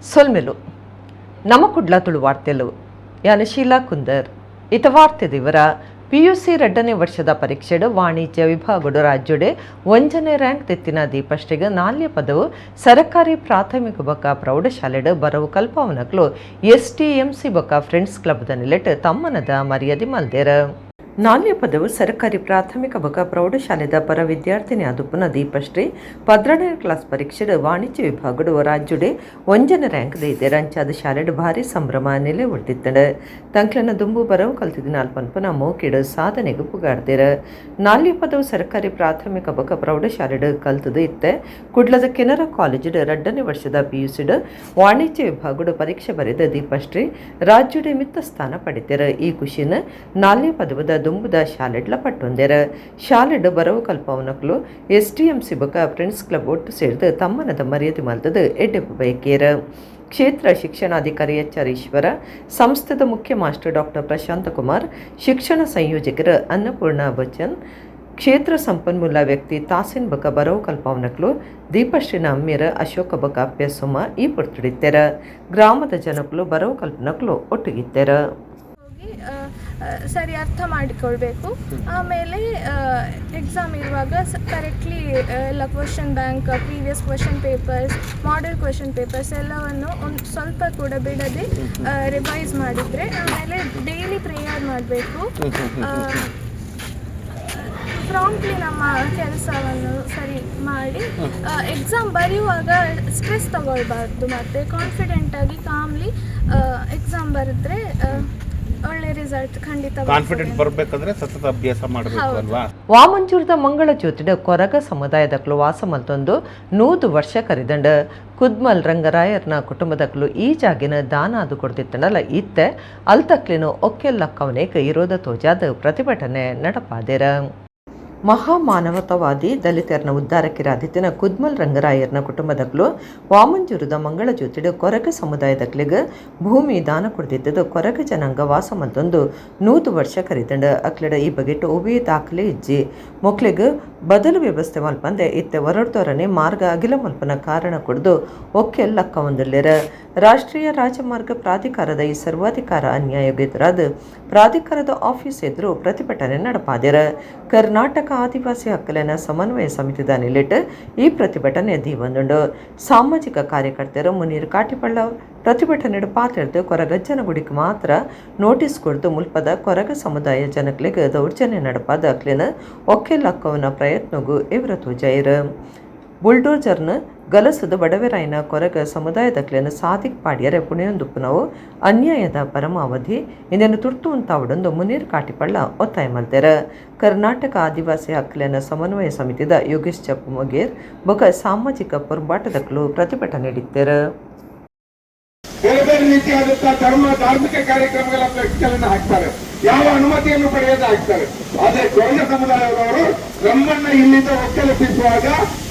ಸೊಲ್ಮೆಲು ನಮ ಕುಡ್ಲ ತುಳು ವಾರ್ತೆಲು ಯಾನ ಶೀಲಾ ಕುಂದರ್. ಇತ ವಾರ್ತೆ ದಿವರ. ಪಿಯುಸಿ 2ನೇ ವರ್ಷದ ಪರೀಕ್ಷೆಡು ವಾಣಿಜ್ಯ ವಿಭಾಗಡು ರಾಜ್ಯಡೆ 1ನೇ ರ್ಯಾಂಕ್ ತೆತ್ತಿನ ದೀಪಶ್ರೀಗೆ 4 ಪದವು ಸರಕಾರಿ ಪ್ರಾಥಮಿಕ ಬೊಕ್ಕ ಪ್ರೌಢಶಾಲೆಡು ಬರವು ಕಲ್ಪಾವನಕ್ಲು ಎಸ್ಟಿಎಂಸಿ ಬೊಕ್ಕ ಫ್ರೆಂಡ್ಸ್ ಕ್ಲಬ್ದ ನಿಲೆಟ್ ತಮ್ಮನದ ಮರ್ಯಾದೆ ಮಲ್ದೇರ. 4 ಪದವು ಸರಕಾರಿ ಪ್ರಾಥಮಿಕ ಬೊಕ್ಕ ಪ್ರೌಢಶಾಲೆದ ಪರ ವಿದ್ಯಾರ್ಥಿನಿ ಆದುಪ್ಪುನ ದೀಪಶ್ರೀ 12ನೇ ಕ್ಲಾಸ್ ಪರೀಕ್ಷೆಡು ವಾಣಿಜ್ಯ ವಿಭಾಗಡು ರಾಜ್ಯಡೆ 1ನೇ ರ್ಯಾಂಕ್ ದೈದೆರ್. ಅಂಚಾದ ಶಾಲೆಡು ಭಾರಿ ಸಂಭ್ರಮ ನೆಲೆ ಒಡ್ದಿತ್ತಂಡು. ತಂಕ್ಲೆನ ದುಂಬು ಬರವು ಕಲ್ತಿದಿನ ಅಲ್ಪನ್ಪನ ಮೋಕಿಡು ಸಾಧನೆಗೆ ಪುಗಾಡ್ದಿರ. 4 ಪದವು ಸರ್ಕಾರಿ ಪ್ರಾಥಮಿಕ ಬೊಕ್ಕ ಪ್ರೌಢಶಾಲೆಡು ಕಲ್ತದು ಇತ್ತೆ ಕುಡ್ಲದ ಕೆನರಾ ಕಾಲೇಜಿಡು 2ನೇ ವರ್ಷದ ಪಿಯುಸಿಡು ವಾಣಿಜ್ಯ ವಿಭಾಗಡು ಪರೀಕ್ಷೆ ಬರೆದ ದೀಪಶ್ರೀ ರಾಜ್ಯಡೆ ಮಿತ್ತ ಸ್ಥಾನ ಪಡೆದಿರ. ಈ ಖುಷಿನ 4 ಪದವದ ದುಂಬುದ ಶಾಲೆಡ್ಲ ಪಟ್ಟೊಂದೆರ. ಶಾಲೆಡ್ ಬರವು ಕಲ್ಪವನಕ್ಲು ಎಸ್ಟಿಎಂಸಿ ಬೊಕ್ಕ ಫ್ರೆಂಡ್ಸ್ ಕ್ಲಬ್ ಒಟ್ಟು ಸೇರ್ದು ತಮ್ಮನದ ಮರ್ಯಾದೆ ಮಲ್ತದು ಎಡ್ಡೆಪ್ಪು ಬಯಕೇರ. ಕ್ಷೇತ್ರ ಶಿಕ್ಷಣಾಧಿಕಾರಿ ಎಚ್ ಆರ್ ಈಶ್ವರ, ಸಂಸ್ಥೆದ ಮುಖ್ಯ ಮಾಸ್ಟರ್ ಡಾಕ್ಟರ್ ಪ್ರಶಾಂತ ಕುಮಾರ್, ಶಿಕ್ಷಣ ಸಂಯೋಜಕರು ಅನ್ನಪೂರ್ಣ ಬಚ್ಚನ್, ಕ್ಷೇತ್ರ ಸಂಪನ್ಮೂಲ ವ್ಯಕ್ತಿ ತಾಸಿನ್ ಬೊಕ್ಕ ಬರವು ಕಲ್ಪವನಕ್ಲು ದೀಪಶ್ರೀನ ಅಮ್ಮಿರ ಅಶೋಕ ಬೊಕ್ಕ ಅಪ್ಪೆ ಸುಮ ಈ ಪೊರ್ತುಡಿತ್ತೆರ. ಗ್ರಾಮದ ಜನಕ್ಲು ಬರವು ಕಲ್ಪನಕ್ಲು ಒಟ್ಟುಗಿತ್ತೆರ. ಹೋಗಿ ಸರಿ ಅರ್ಥ ಮಾಡಿಕೊಳ್ಬೇಕು. ಆಮೇಲೆ ಎಕ್ಸಾಮ್ ಇರುವಾಗ ಕರೆಕ್ಟ್ಲಿ ಎಲ್ಲ question bank, previous question papers, model question papers ಎಲ್ಲವನ್ನು ಒಂದು ಸ್ವಲ್ಪ ಕೂಡ ಬಿಡದೆ ರಿವೈಸ್ ಮಾಡಿದರೆ, ಆಮೇಲೆ ಡೈಲಿ ಪ್ರೇಯರ್ ಮಾಡಬೇಕು. ಪ್ರಾಂಪ್ಟ್ಲಿ ನಮ್ಮ ಕೆಲಸವನ್ನು ಸರಿ ಮಾಡಿ, ಎಕ್ಸಾಮ್ ಬರೆಯುವಾಗ ಸ್ಟ್ರೆಸ್ ತಗೊಳ್ಬಾರ್ದು ಮತ್ತು ಕಾನ್ಫಿಡೆಂಟಾಗಿ ಕಾಮ್ಲಿ ಎಕ್ಸಾಮ್ ಬರೆದ್ರೆ ಒಳ್ಳೆ ರಿಸಲ್ಟ್ ಖಂಡಿತ ಬರ್ತದೆ. ಕಾನ್ಫಿಡೆಂಟ್ ಬರ್ಬೇಕಂದ್ರೆ ಸತತ ಅಭ್ಯಾಸ ಮಾಡಬೇಕು. ಹೌದು. ಅಲ್ವಾ? ವಾಮಂಜೂರದ ಮಂಗಳ ಜ್ಯೋತಿಡ ಕೊರಗ ಸಮುದಾಯದಕ್ಲು ವಾಸ ಮಲ್ತೊಂದು 100 ವರ್ಷ ಕರಿದಂಡ. ಕುದ್ಮಲ್ ರಂಗರಾಯರ್ನ ಕುಟುಂಬದಕ್ಲು ಈ ಜಾಗಿನ ದಾನ ಅದು ಕೊಡ್ತಿತ್ತಂಡಲ್ಲ, ಇತ್ತೆ ಅಲ್ತಕ್ಲಿನ ಒಕ್ಕೆಲ್ಲಕ್ಕವನೇಕ ಇರೋದ ತೋಜಾದ ಪ್ರತಿಭಟನೆ ನಡಪಾದೆರ. ಮಹಾಮಾನವತಾವಾದಿ, ದಲಿತರನ ಉದ್ಧಾರಕಿರಾದಿತ್ತಿನ ಕುದ್ಮಲ್ ರಂಗರಾಯರ್ನ ಕುಟುಂಬದಕ್ಲು ವಾಮಂಜೂರದ ಮಂಗಳ ಜ್ಯೋತಿಡು ಕೊರಗ ಸಮುದಾಯದಕ್ಲಿಗೆ ಭೂಮಿ ದಾನ ಕೊಡ್ತಿದ್ದದು ಕೊರಗ ಜನಾಂಗ ವಾಸ ಮಲ್ತೊಂದು 100 ವರ್ಷ ಕರಿದಂಡ. ಅಕ್ಲೆಡ ಈ ಬಗೆಟ್ ಒವ್ವೇ ದಾಖಲೆ ಇಜ್ಜಿ. ಮೊಕ್ಲೆಗ್ ಬದಲು ವ್ಯವಸ್ಥೆ ಮಲ್ಪಂದೆ ಇತ್ತೆ ಹೊರಡ್ದೊರನೆ ಮಾರ್ಗ ಅಗಿಲ ಮಲ್ಪನ ಕಾರಣ ಕೊಡ್ದು ಒಕ್ಕೆಲ್ಲಕ್ಕ ಒಂದುಲ್ಲೆರ್. ರಾಷ್ಟ್ರೀಯ ರಾಜಮಾರ್ಗ ಪ್ರಾಧಿಕಾರದ ಈ ಸರ್ವಾಧಿಕಾರ ಅನ್ಯಾಯಕ್ಕೆ ಎದುರಾದ ಪ್ರಾಧಿಕಾರದ ಆಫೀಸ್ ಎದುರು ಪ್ರತಿಭಟನೆ ನಡಪಾದೆರ. ಕರ್ನಾಟಕ ಆದಿವಾಸಿ ಹಕ್ಕುಲೆನ ಸಮನ್ವಯ ಸಮಿತಿದ ನಿಲೆಟ್ ಈ ಪ್ರತಿಭಟನೆ ದೀವೊಂದುಂಡು. ಸಾಮಾಜಿಕ ಕಾರ್ಯಕರ್ತರು ಮುನೀರ್ ಕಾಟಿಪಳ್ಳ ಪ್ರತಿಭಟನೆ ಪಾತ್ರೆಡ್ದು ಕೊರಗಜ್ಜನ ಗುಡಿಗೆ ಮಾತ್ರ ನೋಟಿಸ್ ಕೊಡ್ದು ಮುಲ್ಪದ ಕೊರಗ ಸಮುದಾಯ ಜನಕ್ಲೆಗ್ ದೌರ್ಜನ್ಯ ನಡಪಾದ ಅಕ್ಲೆನ ಒಕ್ಕೆಲ್ಲಕ್ಕವನ ಪ್ರಯತ್ನಗೂ ಇವರ ತೋಜಾಯಿರ್. ಬುಲ್ಡೋಜರ್ನ ಗಲಸದ ಬಡವೆರಾಯಿನ ಕೊರಗ ಸಮುದಾಯದಕ್ಲೆನ ಸಾದಿಕ್ ಪಾಡ್ಯರೆ ಪುಣೆಯೊಂದುಪ್ಪುನವು ಅನ್ಯಾಯದ ಪರಮಾವಧಿ. ಇಂದೆನ್ ತುರ್ತು ಉಂತಾವಡೊಂದು ಮುನೀರ್ ಕಾಟಿಪಳ್ಳ ಒತ್ತಾಯ ಮಲ್ತೆರ್. ಕರ್ನಾಟಕ ಆದಿವಾಸಿ ಹಕ್ಕುಲೆನ ಸಮನ್ವಯ ಸಮಿತಿದ ಯೋಗೇಶ್ ಚಪ್ಪು ಮೊಗೇರ್ ಬೊಕ ಸಾಮಾಜಿಕ ಪೊರ್ಂಬಾಟದಕ್ಲು ಪ್ರತಿಭಟನೆ ನೀಡಿತ್ತೆರ್. ಬೇರೆ ಬೇರೆ ರೀತಿಯಾದಂತಹ ಧರ್ಮ ಧಾರ್ಮಿಕ ಕಾರ್ಯಕ್ರಮಗಳ ಫ್ಲೆಕ್ಸ್ಗಳನ್ನು ಹಾಕ್ತಾರೆ, ಯಾವ ಅನುಮತಿಯನ್ನು ಪಡೆಯದೆ ಹಾಕ್ತಾರೆ. ಆದ್ರೆ ಕೊರಗ ಸಮುದಾಯದವರು ನಮ್ಮನ್ನ ಇಲ್ಲಿಂದ ಒಕ್ಕಲೆಬ್ಬಿಸುವಾಗ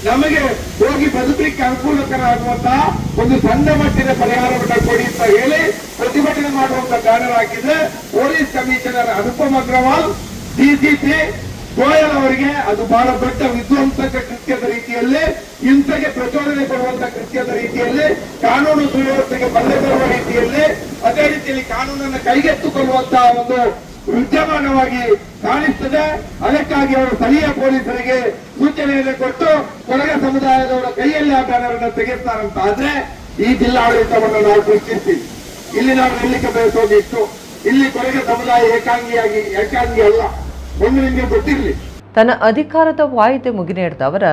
ನಮಗೆ ಹೋಗಿ ಬದುಕಲಿಕ್ಕೆ ಅನುಕೂಲಕರ ಆಗುವಂತಹ ಒಂದು ಸಣ್ಣ ಮಟ್ಟಿನ ಪರಿಹಾರವನ್ನು ಕೊಡಿ ಅಂತ ಹೇಳಿ ಪ್ರತಿಭಟನೆ ಮಾಡುವಂತ ಬ್ಯಾನರ್ ಹಾಕಿದ್ರೆ, police commissioner Anupam Agarwal, DCP Goyal ಅವರಿಗೆ ಅದು ಬಹಳ ದೊಡ್ಡ ವಿಧ್ವಂಸಕ ಕೃತ್ಯದ ರೀತಿಯಲ್ಲಿ, ಹಿಂಸೆಗೆ ಪ್ರಚೋದನೆ ಕೊಡುವಂತ ಕೃತ್ಯದ ರೀತಿಯಲ್ಲಿ, ಕಾನೂನು ಸುವ್ಯವಸ್ಥೆಗೆ ಭಂಗ ತರುವ ರೀತಿಯಲ್ಲಿ, ಅದೇ ರೀತಿಯಲ್ಲಿ ಕಾನೂನನ್ನು ಕೈಗೆತ್ತಿಕೊಳ್ಳುವಂತಹ ಒಂದು ವಿದ್ಯಮಾನವಾಗಿ ಕಾಣಿಸ್ತದೆ. ಅದಕ್ಕಾಗಿ ಅವರು ಸ್ಥಳೀಯ ಪೊಲೀಸರಿಗೆ ಸೂಚನೆಯನ್ನು ಕೊಟ್ಟು ಕೊರಗ ಸಮುದಾಯದವರ ಕೈಯಲ್ಲಿ ಆ ಬ್ಯಾನರ್ ಅನ್ನು ತೆಗೆಸ್ತಾರಂತ ಆದ್ರೆ, ಈ ಜಿಲ್ಲಾಡಳಿತವನ್ನು ನಾವು ಪ್ರಶ್ನಿಸ್ತೀವಿ. ಇಲ್ಲಿ ನಾವು ನಿಲ್ಲಿಕ್ಕೆ ಬಯಸೋದಿಷ್ಟು, ಇಲ್ಲಿ ಕೊರಗ ಸಮುದಾಯ ಏಕಾಂಗಿಯಾಗಿ, ಏಕಾಂಗಿ ಅಲ್ಲ. ಒಂದು ನಿಮಗೆ ಗೊತ್ತಿರಲಿ. ತನ್ನ ಅಧಿಕಾರದ ವಾಯ್ದೆ ಮುಗಿನೇಡ್ದವರ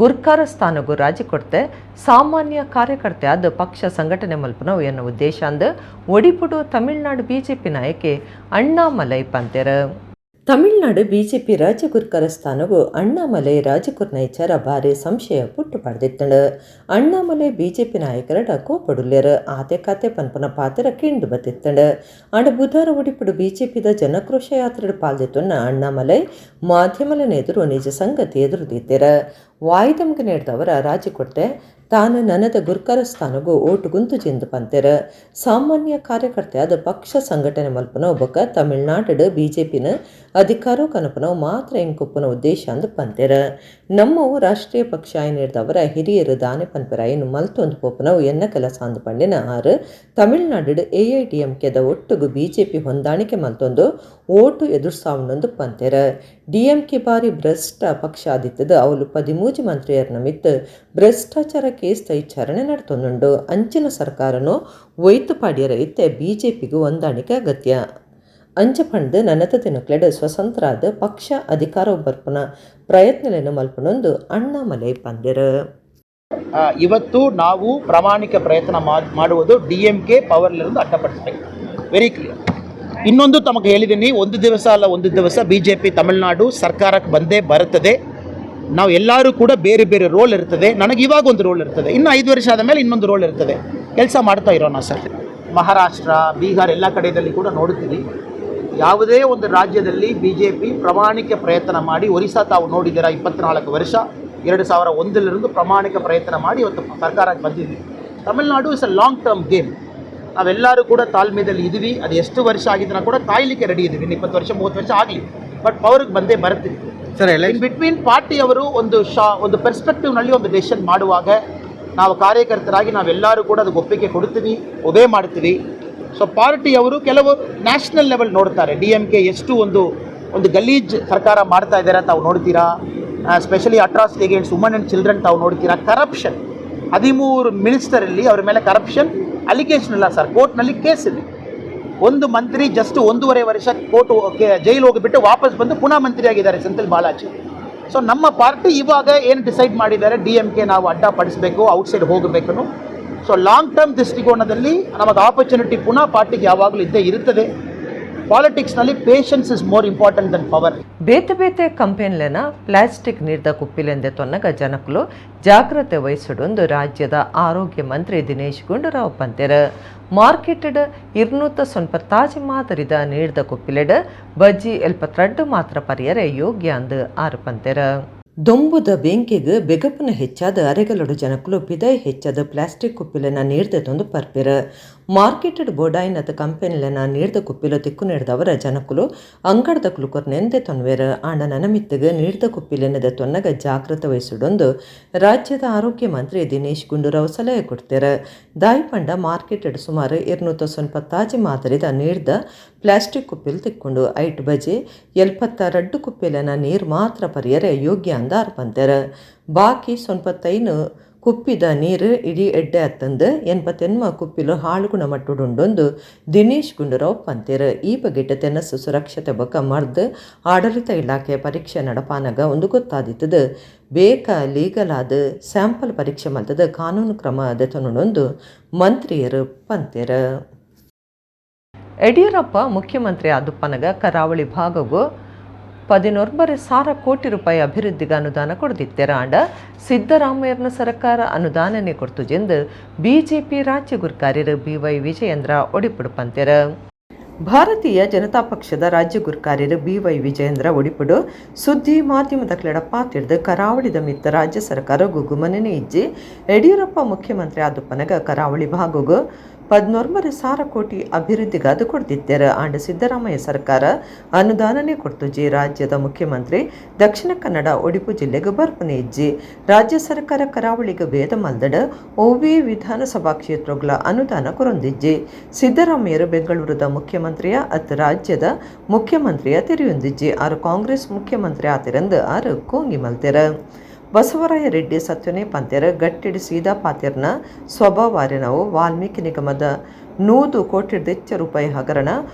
ಗುರ್ಕಾರ ಸ್ಥಾನಗೂ ರಾಜಿ ಕೊಡ್ತೆ ಸಾಮಾನ್ಯ ಕಾರ್ಯಕರ್ತೆ ಆದ ಪಕ್ಷ ಸಂಘಟನೆ ಮಲ್ಪನವು ಎನ್ನ ಉದ್ದೇಶ ಅಂದ್ ಒಡಿಪುಡು ತಮಿಳುನಾಡು ಬಿಜೆಪಿ ನಾಯಕೆ ಅಣ್ಣಾಮಲೈ ಪಂತೆರ್. ತಮಿಳುನಾಡು ಬಿಜೆಪಿ ರಾಜ್ಯ ಗುರ್ಕರ ಸ್ಥಾನವು ಅಣ್ಣಾಮಲೈ ರಾಜಕುರ್ನ ವಿಚಾರ ಭಾರಿ ಸಂಶಯ ಪುಟ್ಟು ಪಡೆದಿತ್ತಂಡು. ಅಣ್ಣಾಮಲೈ ಬಿಜೆಪಿ ನಾಯಕರಡ ಕೋಪಡುಲ್ಲೆರ್. ಆತೆ ಕಾತೆ ಪನ್ಪನ ಪಾತ್ರ ಕಿಂಡು ಬತ್ತಿತ್ತಂಡು. ಆಂಡ ಬುಧಾರ ಒಡಿಪುಡು ಬಿಜೆಪಿದ ಜನಕ್ರೋಶ ಯಾತ್ರೆ ಪಾಲ್ದಿತ್ತುನ್ನ ಅಣ್ಣಾಮಲೈ ಮಾಧ್ಯಮಲನ ಎದುರು ನಿಜ ಸಂಗತಿ ಎದುರು ದೀತೆರ್. ವಾಯ್ದಮ್ಗೆ ನೇಡ್ದವರ ರಾಜಿಕೊಟ್ಟೆ ತಾನು ನನದ ಗುರ್ಕರ ಸ್ಥಾನಗೂ ಓಟು ಗುಂತು ಚೆಂದು ಪಂತೆರ್. ಸಾಮಾನ್ಯ ಕಾರ್ಯಕರ್ತೆಯಾದ ಪಕ್ಷ ಸಂಘಟನೆ ಮಲ್ಪನ ಬೊಕ್ಕ ತಮಿಳುನಾಡು ಬಿಜೆಪಿನ ಅಧಿಕಾರೋ ಕನಪನವು ಮಾತ್ರ ಎಂಕುಪ್ಪುನ ಉದ್ದೇಶ ಅಂದು ಪಂತೆರ್. ನಮ್ಮವು ರಾಷ್ಟ್ರೀಯ ಪಕ್ಷ ನೀಡಿದವರ ಹಿರಿಯರು ದಾನೆ ಪನ್ಪೆರಾಯಿನ್ ಮಲ್ತೊಂದು ಪೋಪನವು ಎನ್ನ ಕೆಲಸ ಅಂದು ಪಂಡಿನ ಆರು ತಮಿಳುನಾಡು ಎಐಡಿಎಂಕೆದ ಒಟ್ಟುಗು ಬಿಜೆಪಿ ಹೊಂದಾಣಿಕೆ ಮಲ್ತೊಂದು ಓಟು ಎದುರ್ಸಾವಣೊಂದು ಪಂತೆರ್. ಡಿಎಂಕೆ ಬಾರಿ ಭ್ರಷ್ಟ ಪಕ್ಷ ಆದಿತ್ತದ ಅವಲು 13 ಮಂತ್ರಿಯರ್ನ ಮಿತ್ತು ಭ್ರಷ್ಟಾಚಾರ ಕೇಸ್ ವಿಚಾರಣೆ ನಡ್ತೊಂದುಂಡು. ಅಂಚಿನ ಸರ್ಕಾರನು ಒಯ್ತು ಪಾಡ್ಯರ ಇತ್ತೆ ಬಿಜೆಪಿಗೂ ಹೊಂದಾಣಿಕೆ ಅಗತ್ಯ. ಅಂಚ ಪಂಡ್ ನನತ ದಿನಕ್ಲೆಡ್ ಸ್ವತಂತ್ರಾದ ಪಕ್ಷ ಅಧಿಕಾರ ಬರ್ಪುನ ಪ್ರಯತ್ನಲೆನ್ ಮಲ್ಪುನೊಂದು ಅಣ್ಣಾಮಲೈ ಪಂದೆರ್. ಇವತ್ತು ನಾವು ಪ್ರಾಮಾಣಿಕ ಪ್ರಯತ್ನ ಮಾಡುವುದು ಡಿಎಂಕೆ ಪವರ್ಲಿರೋದು ಅಡ್ಡಪಡಿಸಬೇಕು. Very clear. ಇನ್ನೊಂದು ತಮಗೆ ಹೇಳಿದ್ದೀನಿ, ಒಂದು ದಿವಸ ಅಲ್ಲ, ಒಂದು ದಿವಸ ಬಿಜೆಪಿ ತಮಿಳುನಾಡು ಸರ್ಕಾರಕ್ಕೆ ಬಂದೇ ಬರುತ್ತದೆ. ನಾವು ಎಲ್ಲರೂ ಕೂಡ ಬೇರೆ ಬೇರೆ ರೋಲ್ ಇರ್ತದೆ. ನನಗೆ ಇವಾಗ ಒಂದು ರೋಲ್ ಇರ್ತದೆ, ಇನ್ನು 5 ವರ್ಷ ಆದ ಮೇಲೆ ಇನ್ನೊಂದು ರೋಲ್ ಇರ್ತದೆ. ಕೆಲಸ ಮಾಡ್ತಾ ಇರೋಣ ಸರ್. ಮಹಾರಾಷ್ಟ್ರ, ಬೀಹಾರ್ ಎಲ್ಲ ಕಡೆಯಲ್ಲಿ ಕೂಡ ನೋಡುತ್ತೀವಿ. ಯಾವುದೇ ಒಂದು ರಾಜ್ಯದಲ್ಲಿ ಬಿಜೆಪಿ ಪ್ರಾಮಾಣಿಕ ಪ್ರಯತ್ನ ಮಾಡಿ, ಒರಿಸ್ಸಾ ತಾವು ನೋಡಿದ್ದೀರಾ, 24 ವರ್ಷ, 2001ರಿಂದ ಪ್ರಾಮಾಣಿಕ ಪ್ರಯತ್ನ ಮಾಡಿ ಇವತ್ತು ಸರ್ಕಾರಕ್ಕೆ ಬಂದಿದ್ವಿ. Tamil Nadu is a long term game. ನಾವೆಲ್ಲರೂ ಕೂಡ ತಾಳ್ಮೆದಲ್ಲಿ ಇದ್ದೀವಿ. ಅದು ಎಷ್ಟು ವರ್ಷ ಆಗಿದ್ರೆ ಕೂಡ ಕಾಯಲಿಕ್ಕೆ ರೆಡಿ ಇದ್ದೀವಿ. ಇನ್ನು 20 ವರ್ಷ, 30 ವರ್ಷ ಆಗಲಿ, ಬಟ್ ಪವರ್ಗೆ ಬಂದೇ ಬರ್ತೀವಿ. Sir. In between ಪಾರ್ಟಿಯವರು ಒಂದು ಪರ್ಸ್ಪೆಕ್ಟಿವ್ನಲ್ಲಿ ಒಂದು ಡೆಸಿಷನ್ ಮಾಡುವಾಗ ನಾವು ಕಾರ್ಯಕರ್ತರಾಗಿ ನಾವೆಲ್ಲರೂ ಕೂಡ ಅದಕ್ಕೆ ಒಪ್ಪಿಗೆ ಕೊಡ್ತೀವಿ, ಒಬೇ ಮಾಡ್ತೀವಿ. ಸೊ ಪಾರ್ಟಿಯವರು ಕೆಲವು ನ್ಯಾಷನಲ್ ಲೆವೆಲ್ ನೋಡ್ತಾರೆ. ಡಿಎಂಕೆ ಎಷ್ಟು ಒಂದು ಒಂದು ಗಲೀಜ್ ಸರ್ಕಾರ ಮಾಡ್ತಾ ಇದ್ದಾರೆ ತಾವು ನೋಡ್ತೀರಾ. Specially atrocity against women and children ತಾವು ನೋಡ್ತೀರಾ. ಕರಪ್ಷನ್, 13 ಮಿನಿಸ್ಟರಲ್ಲಿ ಅವರ ಮೇಲೆ ಕರಪ್ಷನ್ ಅಲಿಗೇಷನ್ ಇಲ್ಲ ಸರ್, ಕೋರ್ಟ್ನಲ್ಲಿ ಕೇಸ್ ಇದೆ. ಒಂದು ಮಂತ್ರಿ ಜಸ್ಟ್ 1.5 ವರ್ಷ ಕೋರ್ಟ್ ಜೈಲು ಹೋಗಿಬಿಟ್ಟು ವಾಪಸ್ ಬಂದು ಪುನಃ ಮಂತ್ರಿ ಆಗಿದ್ದಾರೆ, ಸೆಂಥಿಲ್ ಬಾಲಾಜಿ. ಸೊ ನಮ್ಮ ಪಾರ್ಟಿ ಇವಾಗ ಏನು ಡಿಸೈಡ್ ಮಾಡಿದ್ದಾರೆ, ಡಿಎಂಕೆ ನಾವು ಅಡ್ಡಪಡಿಸಬೇಕು, ಔಟ್ಸೈಡ್ ಹೋಗಬೇಕು. So long term ದೃಷ್ಟಿಕೋನದಲ್ಲಿ ನಮಗೆ ಆಪರ್ಚುನಿಟಿ ಪುನಃ ಪಾರ್ಟಿಗೆ ಯಾವಾಗಲೂ ಇದ್ದೇ ಇರುತ್ತದೆ. ಪಾಲಿಟಿಕ್ಸ್ನಲ್ಲಿ patience is more important than power. ಬೇತೆ ಬೇತೆ ಕಂಪೆನಿಲೆನ ಪ್ಲಾಸ್ಟಿಕ್ ನೀರ್ದ ಕುಪ್ಪಿಲೆಂದೆ ತೊನ್ನಗ ಜನಕುಲು ಜಾಗ್ರತೆ ವಹಿಸಿಡೊಂದು ರಾಜ್ಯದ ಆರೋಗ್ಯ ಮಂತ್ರಿ ದಿನೇಶ್ ಗುಂಡೂರಾವ್ ಪಂತೆರ್. ಮಾರ್ಕೆಟೆಡ್ 296 ಮಾದರಿದ ನೀರ್ದ ಕುಪ್ಪಿಲೆಡ್ ಬಜ್ಜಿ 72 ಮಾತ್ರ ಪರಿಯರೆ ಯೋಗ್ಯ ಅಂದು ಆರು ಪಂತೆರ್. ದೊಂಬುದ ಬೆಂಕಿಗ್ ಬೆಗಪುನ ಹೆಚ್ಚಾದ ಅರೆಗಲೊಡು ಜನಕುಲು ಪಿದೈ ಹೆಚ್ಚಾದ ಪ್ಲಾಸ್ಟಿಕ್ ಕುಪ್ಪಿಲೆನ ನೀರ್ದೆ ತೊಂದು ಪರ್ಪೆರ್. ಮಾರ್ಕೆಟೆಡ್ ಬೋಡಾಯಿನತ ಕಂಪೆನಿಲೆನ ನೀರ್ದ ಕುಪ್ಪಿಲು ತಿಕ್ಕು ನೀಡ್ದವರ ಜನಕುಲು ಅಂಗಡ್ದ ಕುಲುಕೊರ್ ನೆಂದೆ ತೊನ್ವೆರ್. ಆಂಡ ನನಮಿತ್ತಗ್ ನೀರ್ದ ಕುಪ್ಪಿಲೆನದ ತೊನ್ನಗ ಜಾಗ್ರತೆ ವಹಿಸುಡೊಂದು ರಾಜ್ಯದ ಆರೋಗ್ಯ ಮಂತ್ರಿ ದಿನೇಶ್ ಗುಂಡೂರಾವ್ ಸಲಹೆ ಕೊಡ್ತೇರ್. ದಾಯಿಪಂಡ ಮಾರ್ಕೆಟೆಡ್ ಸುಮಾರು 296 ಮಾದರಿದ ನೀರ್ದ ಪ್ಲಾಸ್ಟಿಕ್ ಕುಪ್ಪಿಲ್ ತಿಕ್ಕೊಂಡು. ಐಟ್ ಬಜೆ 72 ಕುಪ್ಪಿಲೆನ ನೀರು ಮಾತ್ರ ಪರಿಯರೆ ಯೋಗ್ಯ ಅಂದ ಪಂತೆರ್. ಬಾಕಿ 95 ಕುಪ್ಪಿದ ನೀರು ಇಡೀ ಎಡ್ಡೆ ಅತ್ತಂದು, 88 ಕುಪ್ಪಿಲು ಹಾಳುಗುಣ ಮಟ್ಟುಡುಂಡೊಂದು ದಿನೇಶ್ ಗುಂಡೂರಾವ್ ಪಂತೆರ್. ಈ ಬಗೆಟ್ ತೆನಸ್ಸು ಸುರಕ್ಷತೆ ಬೊಕ್ಕ ಮರ್ದ್ ಆಡಳಿತ ಇಲಾಖೆ ಪರೀಕ್ಷೆ ನಡಪಾನಗ ಒಂದು ಗೊತ್ತಾದಿತ್ತದು. ಬೇಕ ಲೀಗಲ್ ಆದ ಸ್ಯಾಂಪಲ್ ಪರೀಕ್ಷೆ ಮಲ್ತದ ಕಾನೂನು ಕ್ರಮ ದೆತೊನೊಂದು ಮಂತ್ರಿಯರು ಪಂತೆರ್. ಯಡಿಯೂರಪ್ಪ ಮುಖ್ಯಮಂತ್ರಿ ಆದುಪ್ಪನಗ ಕರಾವಳಿ ಭಾಗಗೂ 11,500 ಕೋಟಿ ರೂಪಾಯಿ ಅಭಿವೃದ್ಧಿಗೆ ಅನುದಾನ ಕೊಡ್ದಿತ್ತೆರ. ಆಂಡ ಸಿದ್ದರಾಮಯ್ಯನ ಸರ್ಕಾರ ಅನುದಾನನೇ ಕೊಡ್ತುಜೆಂದು ಬಿಜೆಪಿ ರಾಜ್ಯ ಗುರ್ಕಾರ್ಯರು ಬಿವೈ ವಿಜಯೇಂದ್ರ ಒಡಿಪುಡು ಪಂತೆರ್. ಭಾರತೀಯ ಜನತಾ ಪಕ್ಷದ ರಾಜ್ಯ ಗುರ್ಕಾರ್ಯರು ಬಿವೈ ವಿಜಯೇಂದ್ರ ಒಡಿಪುಡು ಸುದ್ದಿ ಮಾಧ್ಯಮದ ಕ್ಲೆಡ ಪಾತಿಡ್ದು ಕರಾವಳಿದ ಮಿತ್ತ ರಾಜ್ಯ ಸರ್ಕಾರ ಗುಗುಮನೆ ಇಜ್ಜಿ. ಯಡಿಯೂರಪ್ಪ ಮುಖ್ಯಮಂತ್ರಿ ಆದುಪ್ಪನಗ ಕರಾವಳಿ ಭಾಗಗು 11,500 ಕೋಟಿ ಅಭಿವೃದ್ಧಿಗಾದ ಕೊಡ್ತಿದ್ದಾರೆ. ಆಂಡ ಸಿದ್ದರಾಮಯ್ಯ ಸರ್ಕಾರ ಅನುದಾನನೇ ಕೊಡ್ತುಜಿ. ರಾಜ್ಯದ ಮುಖ್ಯಮಂತ್ರಿ ದಕ್ಷಿಣ ಕನ್ನಡ, ಒಡಿಪು ಜಿಲ್ಲೆಗೆ ಬರ್ಪನೆ ಇಜ್ಜಿ. ರಾಜ್ಯ ಸರ್ಕಾರ ಕರಾವಳಿಗೆ ಭೇದ ಮಲ್ದಡ ಒವ್ವೇ ವಿಧಾನಸಭಾ ಕ್ಷೇತ್ರಗಳ ಅನುದಾನ ಕೊರೊಂದಿಜ್ಜಿ. ಸಿದ್ದರಾಮಯ್ಯರು ಬೆಂಗಳೂರದ ಮುಖ್ಯಮಂತ್ರಿಯ ಅತ್ ರಾಜ್ಯದ ಮುಖ್ಯಮಂತ್ರಿಯ ತೆರೆಯೊಂದಿಜ್ಜಿ. ಆರು ಕಾಂಗ್ರೆಸ್ ಮುಖ್ಯಮಂತ್ರಿ ಆತಿರಂದು ಆರು ಕೋಂಗಿ ಮಲ್ತೆರ. ಬಸವರಾಯ ರೆಡ್ಡಿ ಸತ್ಯನೇ ಪಂತೆರ್. ಗಟ್ಟಿಡಿ ಸೀದಾ ಪಾತೆರ್ನ ಸ್ವಭಾವಾರಿನವು. ವಾಲ್ಮೀಕಿ ನಿಗಮದ 100 ಕೋಟಿರ್ದೆಚ್ಚ ರೂಪಾಯಿ ಹಗರಣ,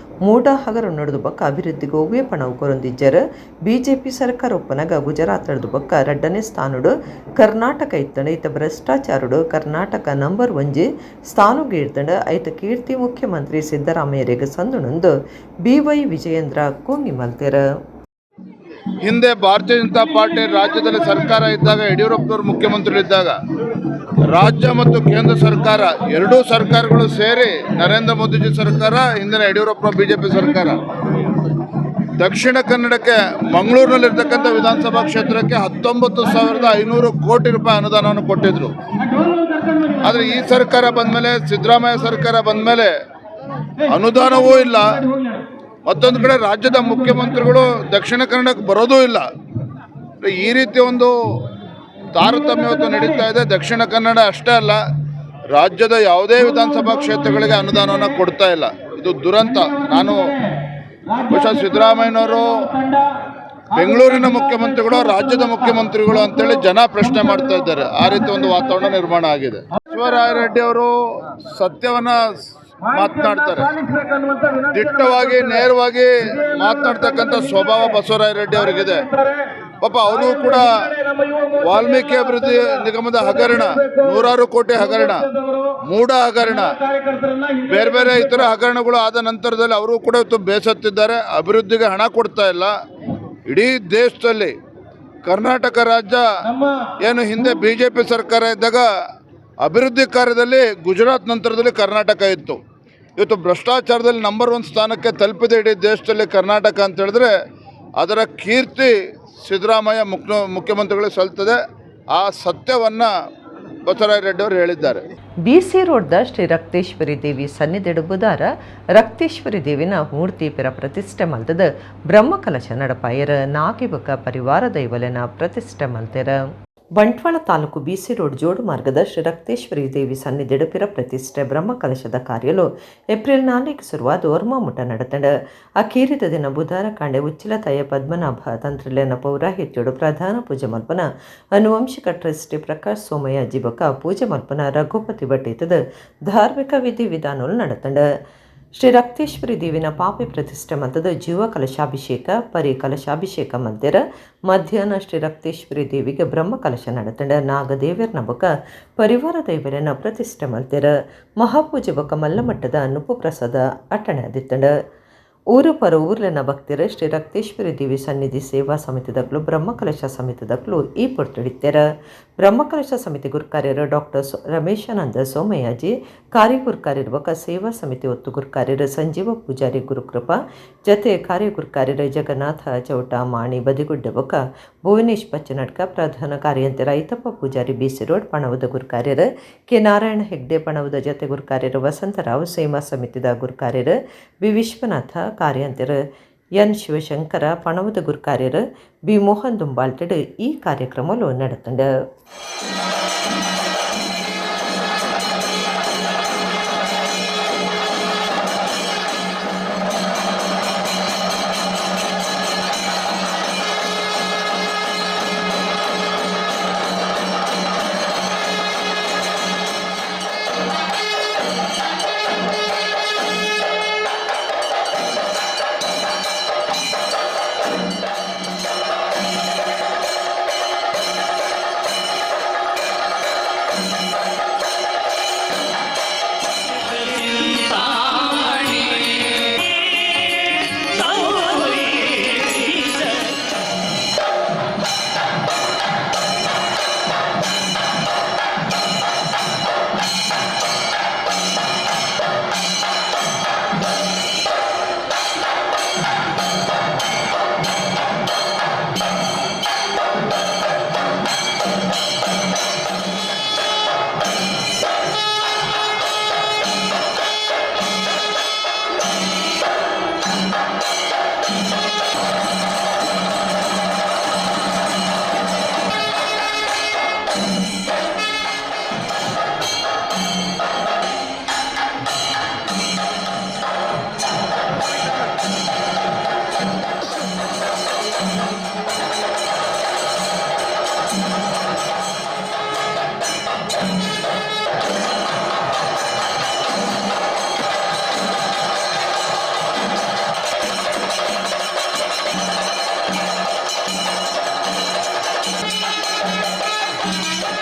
ಮೂಡ ಹಗರಣ ನಡೆದು ಬೊಕ್ಕ ಅಭಿವೃದ್ಧಿಗೆ ಒವ್ವೇ ಪಣವು ಕೊರೊಂದಿಜ್ಜೆರ್. ಬಿಜೆಪಿ ಸರ್ಕಾರ ಒಪ್ಪನಗ ಗುಜರಾತ್ ಬೊಕ್ಕ ರಡ್ಡನೇ ಸ್ಥಾನಡು ಕರ್ನಾಟಕ ಇತ್ತಂಡ. ಇತ್ತ ಭ್ರಷ್ಟಾಚಾರಡು ಕರ್ನಾಟಕ ನಂಬರ್ ಒಂಜಿ ಸ್ಥಾನಗೆ ಇರ್ತಂಡ. ಐತ ಕೀರ್ತಿ ಮುಖ್ಯಮಂತ್ರಿ ಸಿದ್ದರಾಮಯ್ಯರಿಗೆ ಸಂದುಣಂದು ಬಿವೈ ವಿಜಯೇಂದ್ರ ಕೋಂಗಿ ಮಲ್ತೆರ್. ಹಿಂದೆ ಭಾರತೀಯ ಜನತಾ ಪಾರ್ಟಿ ರಾಜ್ಯದಲ್ಲಿ ಸರ್ಕಾರ ಇದ್ದಾಗ, ಯಡಿಯೂರಪ್ಪನವರು ಮುಖ್ಯಮಂತ್ರಿಗಳಿದ್ದಾಗ, ರಾಜ್ಯ ಮತ್ತು ಕೇಂದ್ರ ಸರ್ಕಾರ ಎರಡೂ ಸರ್ಕಾರಗಳು ಸೇರಿ, ನರೇಂದ್ರ ಮೋದಿಜಿ ಸರ್ಕಾರ, ಹಿಂದಿನ ಯಡಿಯೂರಪ್ಪನ ಬಿಜೆಪಿ ಸರ್ಕಾರ ದಕ್ಷಿಣ ಕನ್ನಡಕ್ಕೆ ಮಂಗಳೂರಿನಲ್ಲಿರ್ತಕ್ಕಂಥ ವಿಧಾನಸಭಾ ಕ್ಷೇತ್ರಕ್ಕೆ 19,500 ಕೋಟಿ ರೂಪಾಯಿ ಅನುದಾನವನ್ನು ಕೊಟ್ಟಿದ್ದರು. ಆದರೆ ಈ ಸರ್ಕಾರ ಬಂದಮೇಲೆ, ಸಿದ್ದರಾಮಯ್ಯ ಸರ್ಕಾರ ಬಂದಮೇಲೆ ಅನುದಾನವೂ ಇಲ್ಲ. ಮತ್ತೊಂದು ಕಡೆ ರಾಜ್ಯದ ಮುಖ್ಯಮಂತ್ರಿಗಳು ದಕ್ಷಿಣ ಕನ್ನಡಕ್ಕೆ ಬರೋದೂ ಇಲ್ಲ. ಈ ರೀತಿ ಒಂದು ತಾರತಮ್ಯ ಇವತ್ತು ನಡೀತಾ ಇದೆ. ದಕ್ಷಿಣ ಕನ್ನಡ ಅಷ್ಟೇ ಅಲ್ಲ, ರಾಜ್ಯದ ಯಾವುದೇ ವಿಧಾನಸಭಾ ಕ್ಷೇತ್ರಗಳಿಗೆ ಅನುದಾನವನ್ನು ಕೊಡ್ತಾ ಇಲ್ಲ. ಇದು ದುರಂತ. ನಾನು ಬಹುಶಃ ಸಿದ್ದರಾಮಯ್ಯನವರು ಬೆಂಗಳೂರಿನ ಮುಖ್ಯಮಂತ್ರಿಗಳು, ರಾಜ್ಯದ ಮುಖ್ಯಮಂತ್ರಿಗಳು ಅಂತೇಳಿ ಜನ ಪ್ರಶ್ನೆ ಮಾಡ್ತಾ ಇದ್ದಾರೆ. ಆ ರೀತಿ ಒಂದು ವಾತಾವರಣ ನಿರ್ಮಾಣ ಆಗಿದೆ. ಬಸವರಾಯ ರೆಡ್ಡಿ ಅವರು ಸತ್ಯವನ್ನ ಮಾತನಾಡ್ತಾರೆ. ದಿಟ್ಟವಾಗಿ ನೇರವಾಗಿ ಮಾತನಾಡ್ತಕ್ಕಂಥ ಸ್ವಭಾವ ಬಸವರಾಯ ರೆಡ್ಡಿ ಅವರಿಗಿದೆ. ಪಾಪ ಅವರು ಕೂಡ ವಾಲ್ಮೀಕಿ ಅಭಿವೃದ್ಧಿ ನಿಗಮದ ಹಗರಣ, ನೂರಾರು ಕೋಟಿ ಹಗರಣ, ಮೂಡ ಹಗರಣ, ಬೇರೆ ಬೇರೆ ಇತರ ಹಗರಣಗಳು ಆದ ನಂತರದಲ್ಲಿ ಅವರು ಕೂಡ ಇವತ್ತು ಬೇಸತ್ತಿದ್ದಾರೆ. ಅಭಿವೃದ್ಧಿಗೆ ಹಣ ಕೊಡ್ತಾ ಇಲ್ಲ. ಇಡೀ ದೇಶದಲ್ಲಿ ಕರ್ನಾಟಕ ರಾಜ್ಯ ಏನು ಹಿಂದೆ ಬಿಜೆಪಿ ಸರ್ಕಾರ ಇದ್ದಾಗ ಅಭಿವೃದ್ಧಿ ಕಾರ್ಯದಲ್ಲಿ ಗುಜರಾತ್ ನಂತರದಲ್ಲಿ ಕರ್ನಾಟಕ ಇತ್ತು. ಇವತ್ತು ಭ್ರಷ್ಟಾಚಾರದಲ್ಲಿ ನಂಬರ್ 1 ಸ್ಥಾನಕ್ಕೆ ತಲುಪಿದೆ ಇಡೀ ದೇಶದಲ್ಲಿ ಕರ್ನಾಟಕ ಅಂತ ಹೇಳಿದ್ರೆ ಅದರ ಕೀರ್ತಿ ಸಿದ್ದರಾಮಯ್ಯ ಮುಖ್ಯಮಂತ್ರಿಗಳಿಗೆ ಸಲ್ತದೆ. ಆ ಸತ್ಯವನ್ನು ಬಸವರಾಯ ರೆಡ್ಡಿ ಅವರು ಹೇಳಿದ್ದಾರೆ. ಬಿಸಿ ರೋಡ್ದ ಶ್ರೀ ರಕ್ತೇಶ್ವರಿ ದೇವಿ ಸನ್ನಿಧಿಡು ಬುಧಾರ ರಕ್ತೇಶ್ವರಿ ದೇವಿನ ಮೂರ್ತಿ ಪಿರ ಪ್ರತಿಷ್ಠೆ ಮಲ್ತದ ಬ್ರಹ್ಮಕಲಶ ನಡಪಾಯರ ನಾಗಿಬಕ ಪರಿವಾರ ದೈವಲೆನ ಪ್ರತಿಷ್ಠೆ ಮಲ್ತೆರ. ಬಂಟ್ವಾಳ ತಾಲೂಕು ಬಿಸಿ ರೋಡ್ ಜೋಡು ಮಾರ್ಗದ ಶ್ರೀ ರಕ್ತೇಶ್ವರಿ ದೇವಿ ಸನ್ನಿಧಿಡು ಪಿರ ಪ್ರತಿಷ್ಠೆ ಬ್ರಹ್ಮಕಲಶದ ಕಾರ್ಯಲು ಏಪ್ರಿಲ್ 4 ಶುರುವಾದ ಒರ್ಮಾಮುಟ ನಡತಂಡ. ಅಕೀರಿದ ದಿನ ಬುಧಾರ ಕಾಂಡೆ ಉಚ್ಚಿಲತಾಯ ಪದ್ಮನಾಭ ತಂತ್ರಿಲೆನ ಪೌರಾಹಿತ್ಯಡು ಪ್ರಧಾನ ಪೂಜೆ ಮಲ್ಪನ ಅನುವಂಶಿಕ ಟ್ರಸ್ಟಿ ಪ್ರಕಾಶ್ ಸೋಮಯ್ಯ ಜಿಬಕ ಪೂಜೆ ಮಲ್ಪನ ರಘುಪತಿ ಭಟ್ಟೇತದ ಧಾರ್ಮಿಕ ವಿಧಿ ವಿಧಾನಗಳು ನಡತಂಡ. ಶ್ರೀ ರಕ್ತೇಶ್ವರಿ ದೇವಿನ ಪಾಪೆ ಪ್ರತಿಷ್ಠೆ ಮಲ್ತದ ಜೀವ ಕಲಶಾಭಿಷೇಕ ಪರಿ ಕಲಶಾಭಿಷೇಕ ಮಲ್ತೆರ. ಮಧ್ಯಾಹ್ನ ಶ್ರೀ ರಕ್ತೇಶ್ವರಿ ದೇವಿಗೆ ಬ್ರಹ್ಮ ಕಲಶ ನಡತಂಡ. ನಾಗದೇವಿಯರ್ನ ಬೊಕ ಪರಿವಾರ ದೈವರನ್ನ ಪ್ರತಿಷ್ಠೆ ಮಲ್ತೆರ. ಮಹಾಪೂಜೆ ಬೊಕ ಮಲ್ಲಮಟ್ಟದ ನುಪ್ಪು ಪ್ರಸಾದ ಅಟ್ಟಣೆ ಅದಿತ್ತಂಡ. ಊರು ಪರ ಊರ್ಲೆನ ಭಕ್ತರ ಶ್ರೀ ರಕ್ತೇಶ್ವರಿ ದೇವಿ ಸನ್ನಿಧಿ ಸೇವಾ ಸಮಿತಿದಕ್ಲು ಬ್ರಹ್ಮಕಲಶ ಸಮಿತಿದಕ್ಲು ಈ ಪೊರ್ತುಡಿತ್ತೆರ. ಬ್ರಹ್ಮಕಲಶ ಸಮಿತಿ ಗುರುಕಾರ್ಯರು ಡಾಕ್ಟರ್ ರಮೇಶಾನಂದ ಸೋಮಯಾಜಿ, ಕಾರ್ಯಗುರುಕಾರ್ಯರು ಬೊಕ ಸೇವಾ ಸಮಿತಿ ಒತ್ತು ಗುರುಕಾರ್ಯರು ಸಂಜೀವ ಪೂಜಾರಿ ಗುರುಕೃಪಾ, ಜತೆ ಕಾರ್ಯಗುರುಕಾರ್ಯರು ಜಗನ್ನಾಥ ಚೌಟ ಮಾಣಿ ಬದಿಗುಡ್ಡೆ ಬೊಕ ಭುವನೇಶ್ ಪಚ್ಚನಡ್ಕ, ಪ್ರಧಾನ ಕಾರ್ಯಂತೆ ರೈತಪ್ಪ ಪೂಜಾರಿ ಬಿಸಿ ರೋಡ್, ಪಣವದ ಗುರುಕಾರ್ಯರು ಕೆ ನಾರಾಯಣ ಹೆಗ್ಡೆ, ಪಣವದ ಜತೆ ಗುರುಕಾರ್ಯರು ವಸಂತರಾವ್, ಸೇವಾ ಸಮಿತಿದ ಗುರುಕಾರ್ಯರು ಬಿ ವಿಶ್ವನಾಥ, ಕಾರ್ಯಂತೆರು ಎನ್ ಶಿವಶಂಕರ, ಪಣವದ ಗುರುಕಾರ್ಯರು ಬಿ ಮೋಹನ್ ದುಂಬಾಲ್ಟೆಡ್ ಈ ಕಾರ್ಯಕ್ರಮಲು ನಡತಂಡ.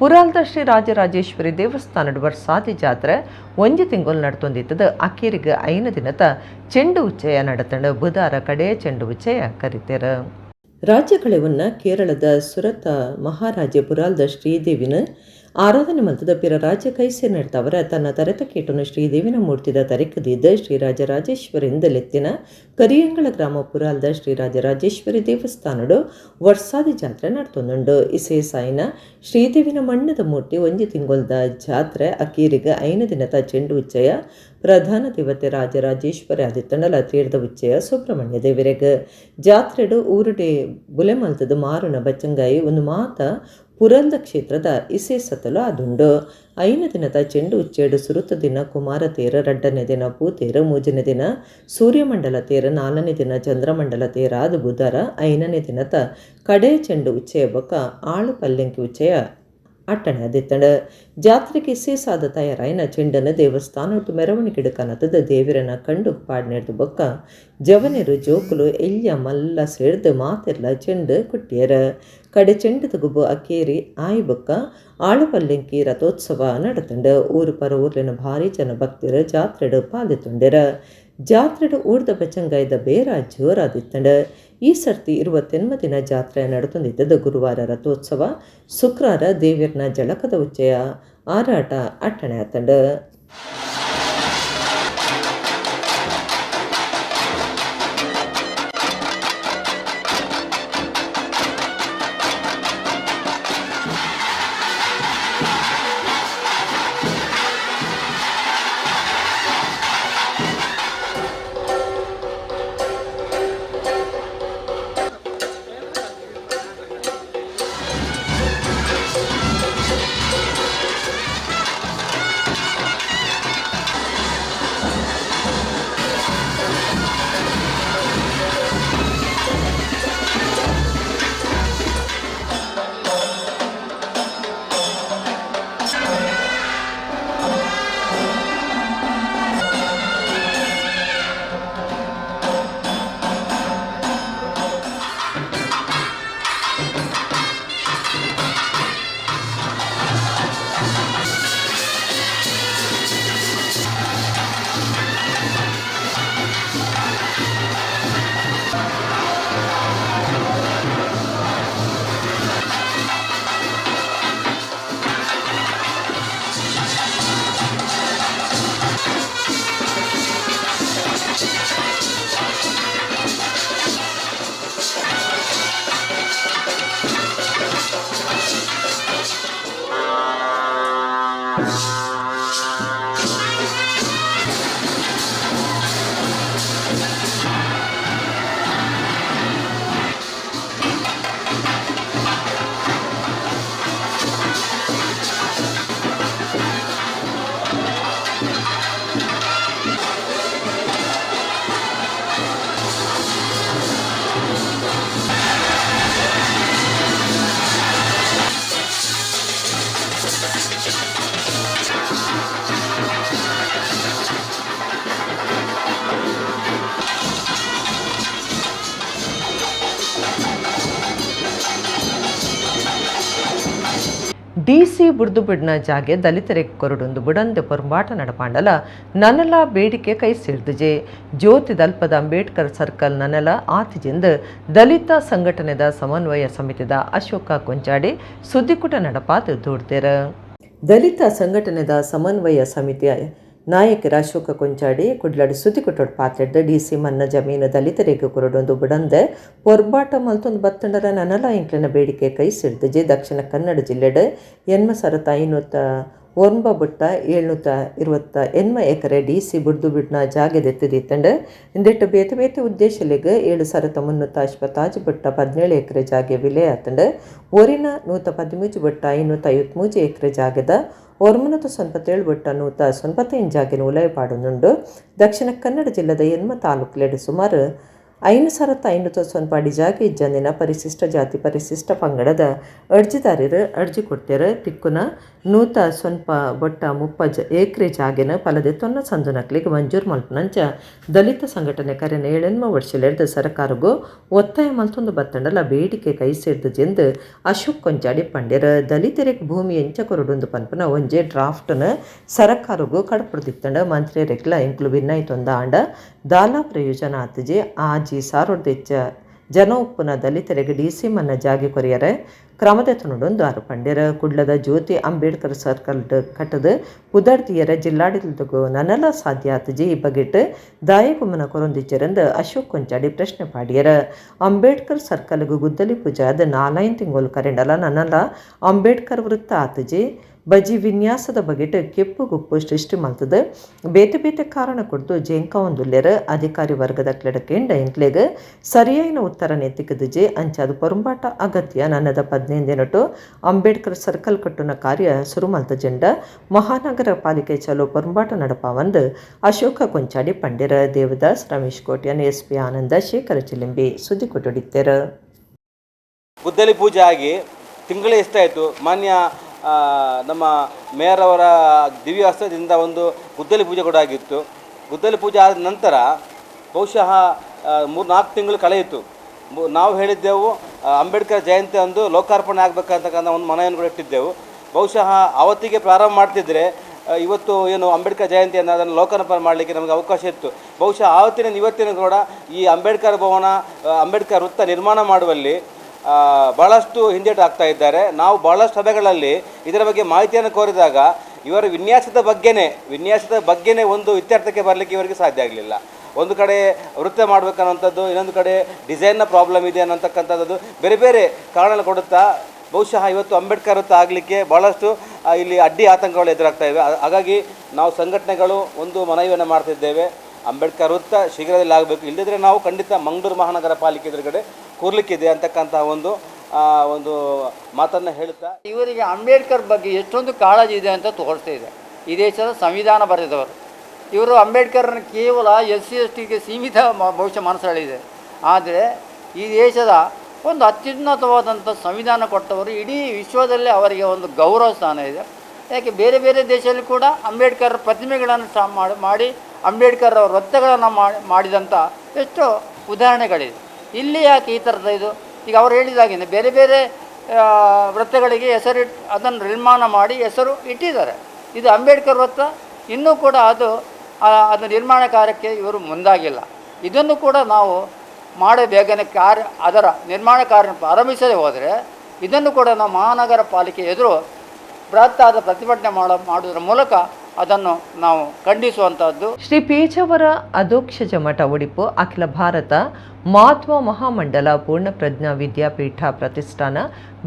ಪುರಾಲ್ದ ಶ್ರೀ ರಾಜರಾಜೇಶ್ವರಿ ದೇವಸ್ಥಾನಡ್ ಬರ್ಸಾದಿ ಜಾತ್ರೆ ಒಂಜಿ ತಿಂಗೊಲ್ ನಡತೊಂದಿತ್ತದ. ಅಕೇರಿಗೆ 5 ದಿನದ ಚೆಂಡು ಉಚ್ಚಯ ನಡತಂಡು. ಬುಧಾರ ಕಡೆ ಚೆಂಡು ಉಚ್ಚಯ ಕರಿತೆರ್. ರಾಜ್ಯ ಕಳೆವನ್ನ ಕೇರಳದ ಸುರತ ಮಹಾರಾಜ ಪುರಾಲ್ದ ಶ್ರೀದೇವಿನ ಆರಾಧನೆ ಮಲ್ತದ ಪಿರ ರಾಜ್ಯ ಕೈಸೆ ನಡೆತವರ ತನ್ನ ತರೆತ ಕೇಟನು ಶ್ರೀದೇವಿನ ಮೂರ್ತಿದ ತರೆಕದಿದ್ದ ಶ್ರೀರಾಜರಾಜೇಶ್ವರಿಂದ ಲೆತ್ತಿನ ಕರಿಯಂಗಳ ಗ್ರಾಮ ಪುರಾಲ್ದ ಶ್ರೀರಾಜರಾಜೇಶ್ವರಿ ದೇವಸ್ಥಾನಡು ವರ್ಷಾದಿ ಜಾತ್ರೆ ನಡ್ತೊಂದುಂಡು. ಇಸೇ ಸಾಯಿನ ಶ್ರೀದೇವಿನ ಮಣ್ಣದ ಮೂರ್ತಿ ಒಂಜಿ ತಿಂಗೊಲ್ದ ಜಾತ್ರೆ ಅಕೀರಿಗ 5 ದಿನದ ಚೆಂಡು ಉಚ್ಚಯ ಪ್ರಧಾನ ದೇವತೆ ರಾಜರಾಜೇಶ್ವರಿ ಆದಿತ್ತಂಡಲ ತೀರ್ಥ ಉಚ್ಚಯ ಸುಬ್ರಹ್ಮಣ್ಯ ದೇವರೆಗ್. ಜಾತ್ರೆಡು ಊರುಡೆ ಬುಲೆ ಮಲ್ತದ ಮಾರುನ ಬಚ್ಚಂಗಾಯಿ ಒಂದು ಮಾತ ಪುರಂದ ಕ್ಷೇತ್ರದ ಇಸೆ ಸತಲು ಆದುಂಡು. 5 ದಿನದ ಚೆಂಡು ಉಚ್ಚೇಡು ಸುರುತ ದಿನ ಕುಮಾರ ತೇರ, 2ನೇ ದಿನ ಪೂತೇರ, 3ನೇ ದಿನ ಸೂರ್ಯಮಂಡಲ ತೇರ, 4ನೇ ದಿನ ಚಂದ್ರಮಂಡಲ ತೇರ ಆದ ಬುಧರ 5ನೇ ದಿನದ ಕಡೆ ಚೆಂಡು ಉಚ್ಚಯ ಬೊಕ್ಕ ಆಳು ಪಲ್ಲೆಂಕಿ ಉಚ್ಚಯ ಅಟ್ಟಣೆ ಆದಿತ್ತಂಡು. ಜಾತ್ರೆಗೆ ಇಸೇಸಾದ ತಯಾರಾಯಿನ ಚೆಂಡನ ದೇವಸ್ಥಾನಟ್ಟು ಮೆರವಣಿಗೆ ಕನತದ ದೇವಿರನ ಕಂಡು ಪಾಡ್ನೆರ್ದು ಬೊಕ್ಕ ಜವನೆರು ಜೋಕುಲು ಎಲ್ಯ ಮಲ್ಲ ಸೇರ್ದು ಮಾತೆರ್ಲ ಚೆಂಡು ಕುಟ್ಟಿಯರ. ಕಡೆ ಚೆಂಡು ತಗುಬು ಅಕ್ಕೇರಿ ಆಯಿ ಬೊಕ್ಕ ಆಳುಪಲ್ಲೆಂಕಿ ರಥೋತ್ಸವ ನಡತಂಡು. ಊರು ಪರ ಊರ್ಲಿನ ಭಾರಿ ಜನ ಭಕ್ತಿರ ಜಾತ್ರೆಡು ಪಾಲ್ದುಂಡೆರ. ಜಾತ್ರೆಡು ಊರ್ದ ಬಚ್ಚಂಗಾಯ್ದ ಬೇರ ಜೋರಾದಿತ್ತಂಡು. ಈ ಸರ್ತಿ 28 ದಿನ ಜಾತ್ರೆ ನಡತೊಂದಿದ್ದದ್ದು. ಗುರುವಾರ ರಥೋತ್ಸವ, ಶುಕ್ರವಾರ ದೇವಿಯರ್ನ ಜಳಕದ ಉಚ್ಚಯ ಆರಾಟ ಅಟ್ಟಣೆ ಆತಂಡು. ಡಿಸಿ ಬುಡ್ದು ಬಿಡ್ನ ಜಾಗೆ ದಲಿತರಿಗೆ ಕೊರಡೊಂದು ಬುಡಂದೆ ಪೊರ್ಂಬಾಟ ನಡಪಾಂಡಲ ನನಲ ಬೇಡಿಕೆ ಕೈ ಸೇರ್ದುಜೆ. ಜ್ಯೋತಿ ದಲ್ಪದ ಅಂಬೇಡ್ಕರ್ ಸರ್ಕಲ್ ನನಲ ಆತಿಜೆಂದು ದಲಿತ ಸಂಘಟನೆದ ಸಮನ್ವಯ ಸಮಿತಿದ ಅಶೋಕ ಕೊಂಚಾಡಿ ಸುದ್ದಿಕೂಟ ನಡಪಾದ ದೂಡ್ದೆರ. ದಲಿತ ಸಂಘಟನೆದ ಸಮನ್ವಯ ಸಮಿತಿಯ ನಾಯಕರ ಅಶೋಕ ಕೊಂಚಾಡಿ ಕುಡ್ಲಾಡಿ ಸುದ್ದಿಕುಟ್ಟೋಡ್ ಪಾತ್ರೆಡ್ದ ಡಿಸಿ ಮನ್ನ ಜಮೀನು ದಲಿತರಿಗೆ ಕೊರಡೊಂದು ಬುಡಂದೆ ಪೊರ್ಬಾಟ ಮಲ್ತೊಂದು ಬತ್ತಂಡರ ನನಲ ಇಂಕ್ಲಿನ ಬೇಡಿಕೆ ಕೈ ಸಿಡ್ದಜೆ. ದಕ್ಷಿಣ ಕನ್ನಡ ಜಿಲ್ಲೆಡ್ 8,509 ಬುಟ್ಟ 728 ಎಕರೆ ಡಿಸಿ ಬುಡ್ದು ಬಿಡ್ನ ಜಾಗೆ ದೆತ್ತಿದಿತ್ತಂಡು. ಇಂದೆಟ್ಟು ಬೇತೆ ಬೇತೆ ಉದ್ದೇಶಲಿಗೆ 7,356 ಬುಟ್ಟ 17 ಎಕರೆ ಜಾಗೆ ವಿಲೆ ಆತಂಡು. ಒರಿನ 113 ಬುಟ್ಟ 553 ಎಕರೆ ಜಾಗೆದ 197 ಬುಟ್ಟ 195 ಜಾಗೆನ ಉಲಯ ಪಾಡೊಂದುಂಡು. ದಕ್ಷಿಣ ಕನ್ನಡ ಜಿಲ್ಲೆದ 8 ತಾಲೂಕುಲೆಡ್ ಸುಮಾರು ಐನು ಸರತ್ತ ಐನೂತ ಸೊನ್ಪಾಡಿ ಜಾಗೆ ಇಜ್ಜಂದಿನ ಪರಿಶಿಷ್ಟ ಜಾತಿ ಪರಿಶಿಷ್ಟ ಪಂಗಡದ ಅರ್ಜಿದಾರರು ಅರ್ಜಿ ಕೊಡ್ತೇರ ತಿಕ್ಕುನ ನೂತ ಸೊನ್ಪ ಬೊಟ್ಟ ಮುಪ್ಪ ಜ ಏಕ್ರೆ ಜಾಗೆನ ಪಲದೆ ತೊನ್ನ ಸಂದುನಕ್ಲಿಗೆ ಮಂಜೂರು ಮಲ್ಪನಂಚ ದಲಿತ ಸಂಘಟನೆ ಕರೆನ ಏಳೆನ್ಮ ವರ್ಷಲೆರ್ದ ಸರ್ಕಾರಗೂ ಒತ್ತಾಯ ಮಲ್ತೊಂದು ಬತ್ತಂಡಲ ಬೇಡಿಕೆ ಕೈ ಸೇರ್ದ ಜೆಂದು ಅಶೋಕ್ ಕೊಂಚಾಡಿ ಪಂಡ್ಯರ ದಲಿತರಿಗೆ ಭೂಮಿ ಎಂಚ ಕೊರಡುಂದು ಪನ್ಪನ ಒಂಜೆ ಡ್ರಾಫ್ಟ್ನ ಸರಕಾರಗೂ ಕಡಪುಡ್ದಿತ್ತಂಡ ಮಂತ್ರಿಯರೆಗ್ಲ ಎಂಕ್ಲು ಭಿನ್ನಾಯ್ತೊಂದ ಆಂಡ ದಾಲಾ ಪ್ರಯೋಜನ ಆತಜೆ ಆಜಿ ಸಾರೊಡ್ದೆಚ್ಚ ಜನ ಉಪ್ಪುನ ದಲಿತರಿಗೆ ಡಿ ಮನ್ನ ಜಾಗೆ ಕೊರಿಯರೆ ಕ್ರಮದ ತುನುಡೊಂದು ಆರು ಪಂಡ್ಯರ ಕುಡ್ಲದ ಜ್ಯೋತಿ ಅಂಬೇಡ್ಕರ್ ಸರ್ಕಲ್ ಕಟ್ಟದ ಪುದರ್ತಿಯರ ಜಿಲ್ಲಾಡಳಿತಗೂ ನನಲ ಸಾಧ್ಯ ಆತಜಿ ಈ ಬಗೆಟ್ ದಾಯಕುಮನ ಕೊರೊಂದಿಚ್ಚರಂದು ಅಶೋಕ್ ಕೊಂಚಾಡಿ ಪ್ರಶ್ನೆ ಪಾಡಿಯರ. ಅಂಬೇಡ್ಕರ್ ಸರ್ಕಲ್ಗೆ ಗುದ್ದಲಿ ಪೂಜಾದ ನಾಲೈನ್ ತಿಂಗಳು ಕರೆಂಡಲ ನನಲ ಅಂಬೇಡ್ಕರ್ ವೃತ್ತ ಆತಜಿ ಬಜಿ ವಿನ್ಯಾಸದ ಬಗೆಟ್ ಕೆಪ್ಪು ಗುಪ್ಪು ಸೃಷ್ಟಿ ಮಲ್ತದ ಬೇತೆ ಬೇತೆ ಕಾರಣ ಕೊಡ್ದು ಜೇಂಕ ಒಂದುಲ್ಲೆರ್ ಅಧಿಕಾರಿ ವರ್ಗದ ಕ್ಲೆಡಕೆಂಡ ಎಂಕ್ಲೆಗ್ ಸರಿಯಾಯಿನ ಉತ್ತರ ನೆತ್ತಿಕದಿಜೆ ಅಂಚಾದ ಪೊರಂಬಾಟ ಅಗತ್ಯ. ನನ್ನದ 15 ದಿನಟು ಅಂಬೇಡ್ಕರ್ ಸರ್ಕಲ್ ಕಟ್ಟುನ ಕಾರ್ಯ ಸುರು ಮಲ್ತ ಜೆಂಡ ಮಹಾನಗರ ಪಾಲಿಕೆ ಚಲೋ ಪೊರಂಬಾಟ ನಡಪಾವಂದು ಅಶೋಕ ಕೊಂಚಾಡಿ ಪಂಡ್ಯರ. ದೇವದಾಸ್, ರಮೇಶ್ ಕೋಟ್ಯಾನ್, ಎಸ್ ಪಿ ಆನಂದ, ಶೇಖರ ಚಿಲಿಂಬಿ ಸುದ್ದಿ ಕೊಟ್ಟುಡಿತ್ತೆರ್. ಗುದ್ದಲಿ ಪೂಜೆ ಆಗಿ ತಿಂಗಳೇ ಎಷ್ಟಾಯಿತು. ಮಾನ್ಯ ನಮ್ಮ ಮೇಯರ್ ಅವರ ದಿವ್ಯ ಹಸ್ತದಿಂದ ಒಂದು ಗುದ್ದಲಿ ಪೂಜೆ ಕೂಡ ಆಗಿತ್ತು. ಗುದ್ದಲಿ ಪೂಜೆ ಆದ ನಂತರ ಬಹುಶಃ 3-4 ತಿಂಗಳು ಕಳೆಯಿತು. ನಾವು ಹೇಳಿದ್ದೆವು, ಅಂಬೇಡ್ಕರ್ ಜಯಂತಿ ಅಂದು ಲೋಕಾರ್ಪಣೆ ಆಗಬೇಕಂತಕ್ಕಂಥ ಒಂದು ಮನವಿಯನ್ನು ಕೂಡ ಇಟ್ಟಿದ್ದೆವು. ಬಹುಶಃ ಆವತ್ತಿಗೆ ಪ್ರಾರಂಭ ಮಾಡ್ತಿದ್ರೆ ಇವತ್ತು ಏನು ಅಂಬೇಡ್ಕರ್ ಜಯಂತಿ ಅದನ್ನು ಲೋಕಾರ್ಪಣೆ ಮಾಡಲಿಕ್ಕೆ ನಮಗೆ ಅವಕಾಶ ಇತ್ತು. ಬಹುಶಃ ಆವತ್ತಿನ ಇವತ್ತಿನ ಕೂಡ ಈ ಅಂಬೇಡ್ಕರ್ ಭವನ, ಅಂಬೇಡ್ಕರ್ ವೃತ್ತ ನಿರ್ಮಾಣ ಮಾಡುವಲ್ಲಿ ಭಾಳಷ್ಟು ಹಿಂದೇಟು ಹಾಕ್ತಾ ಇದ್ದಾರೆ. ನಾವು ಭಾಳಷ್ಟು ಸಭೆಗಳಲ್ಲಿ ಇದರ ಬಗ್ಗೆ ಮಾಹಿತಿಯನ್ನು ಕೋರಿದಾಗ ಇವರ ವಿನ್ಯಾಸದ ಬಗ್ಗೆನೇ ಒಂದು ಇತ್ಯರ್ಥಕ್ಕೆ ಬರಲಿಕ್ಕೆ ಇವರಿಗೆ ಸಾಧ್ಯ ಆಗಲಿಲ್ಲ. ಒಂದು ಕಡೆ ವೃತ್ತ ಮಾಡಬೇಕನ್ನುವಂಥದ್ದು, ಇನ್ನೊಂದು ಕಡೆ ಡಿಸೈನ್ನ ಪ್ರಾಬ್ಲಮ್ ಇದೆ ಅನ್ನತಕ್ಕಂಥದ್ದು, ಬೇರೆ ಬೇರೆ ಕಾರಣ ಕೊಡುತ್ತಾ ಬಹುಶಃ ಇವತ್ತು ಅಂಬೇಡ್ಕರ್ ವೃತ್ತ ಆಗಲಿಕ್ಕೆ ಭಾಳಷ್ಟು ಇಲ್ಲಿ ಅಡ್ಡಿ ಆತಂಕಗಳು ಎದುರಾಗ್ತಾ ಇವೆ. ಹಾಗಾಗಿ ನಾವು ಸಂಘಟನೆಗಳು ಒಂದು ಮನವಿಯನ್ನು ಮಾಡ್ತಿದ್ದೇವೆ, ಅಂಬೇಡ್ಕರ್ ವೃತ್ತ ಶೀಘ್ರದಲ್ಲಿ ಆಗಬೇಕು. ಇಲ್ಲದಿದ್ದರೆ ನಾವು ಖಂಡಿತ ಮಂಗಳೂರು ಮಹಾನಗರ ಪಾಲಿಕೆ ಎದುರುಗಡೆ ಕೂರ್ಲಿಕ್ಕಿದೆ ಅಂತಕ್ಕಂತಹ ಒಂದು ಮಾತನ್ನು ಹೇಳುತ್ತಾ ಇವರಿಗೆ ಅಂಬೇಡ್ಕರ್ ಬಗ್ಗೆ ಎಷ್ಟೊಂದು ಕಾಳಜಿ ಇದೆ ಅಂತ ತೋರಿಸ್ತಾ ಇದೆ. ಈ ದೇಶದ ಸಂವಿಧಾನ ಬರೆದವರು ಇವರು. ಅಂಬೇಡ್ಕರ್ನ ಕೇವಲ S C S ಟಿಗೆ ಸೀಮಿತ ಬಹುಶಃ ಮನಸ್ಸಲ್ಲಿದೆ. ಆದರೆ ಈ ದೇಶದ ಒಂದು ಅತ್ಯುನ್ನತವಾದಂಥ ಸಂವಿಧಾನ ಕೊಟ್ಟವರು. ಇಡೀ ವಿಶ್ವದಲ್ಲೇ ಅವರಿಗೆ ಒಂದು ಗೌರವ ಸ್ಥಾನ ಇದೆ. ಯಾಕೆ, ಬೇರೆ ಬೇರೆ ದೇಶದಲ್ಲಿ ಕೂಡ ಅಂಬೇಡ್ಕರ್ ಪ್ರತಿಮೆಗಳನ್ನು ಸಹ ಮಾಡಿ ಮಾಡಿ ಅಂಬೇಡ್ಕರ್ ಅವರ ವೃತ್ತಗಳನ್ನು ಮಾಡಿದಂಥ ಎಷ್ಟೋ ಉದಾಹರಣೆಗಳಿದೆ. ಇಲ್ಲಿ ಯಾಕೆ ಈ ಥರದ ಇದು? ಈಗ ಅವರು ಹೇಳಿದಾಗೆ ಬೇರೆ ಬೇರೆ ವೃತ್ತಗಳಿಗೆ ಹೆಸರಿಟ್ಟು ಅದನ್ನು ನಿರ್ಮಾಣ ಮಾಡಿ ಹೆಸರು ಇಟ್ಟಿದ್ದಾರೆ. ಇದು ಅಂಬೇಡ್ಕರ್ ವೃತ್ತ ಇನ್ನೂ ಕೂಡ ಅದು ಅದು ನಿರ್ಮಾಣ ಕಾರ್ಯಕ್ಕೆ ಇವರು ಮುಂದಾಗಿಲ್ಲ. ಇದನ್ನು ಕೂಡ ನಾವು ಮಾಡೋ ಬೇಗನೆ ಕಾರ್ಯ, ಅದರ ನಿರ್ಮಾಣ ಕಾರ್ಯ ಪ್ರಾರಂಭಿಸದೆ ಹೋದರೆ ಇದನ್ನು ಕೂಡ ನಾವು ಮಹಾನಗರ ಪಾಲಿಕೆ ಎದುರು ಬೃಹತ್ತಾದ ಪ್ರತಿಭಟನೆ ಮಾಡುವುದರ ಮೂಲಕ ಅದನ್ನು ನಾವು ಖಂಡಿಸುವಂಥದ್ದು. ಶ್ರೀ ಪೇಜಾವರ ಅಧೋಕ್ಷಜ ಮಠ ಒಡಿಪು, ಅಖಿಲ ಭಾರತ ಮಾಧ್ವ ಮಹಾಮಂಡಲ ಪೂರ್ಣಪ್ರಜ್ಞಾ ವಿದ್ಯಾಪೀಠ ಪ್ರತಿಷ್ಠಾನ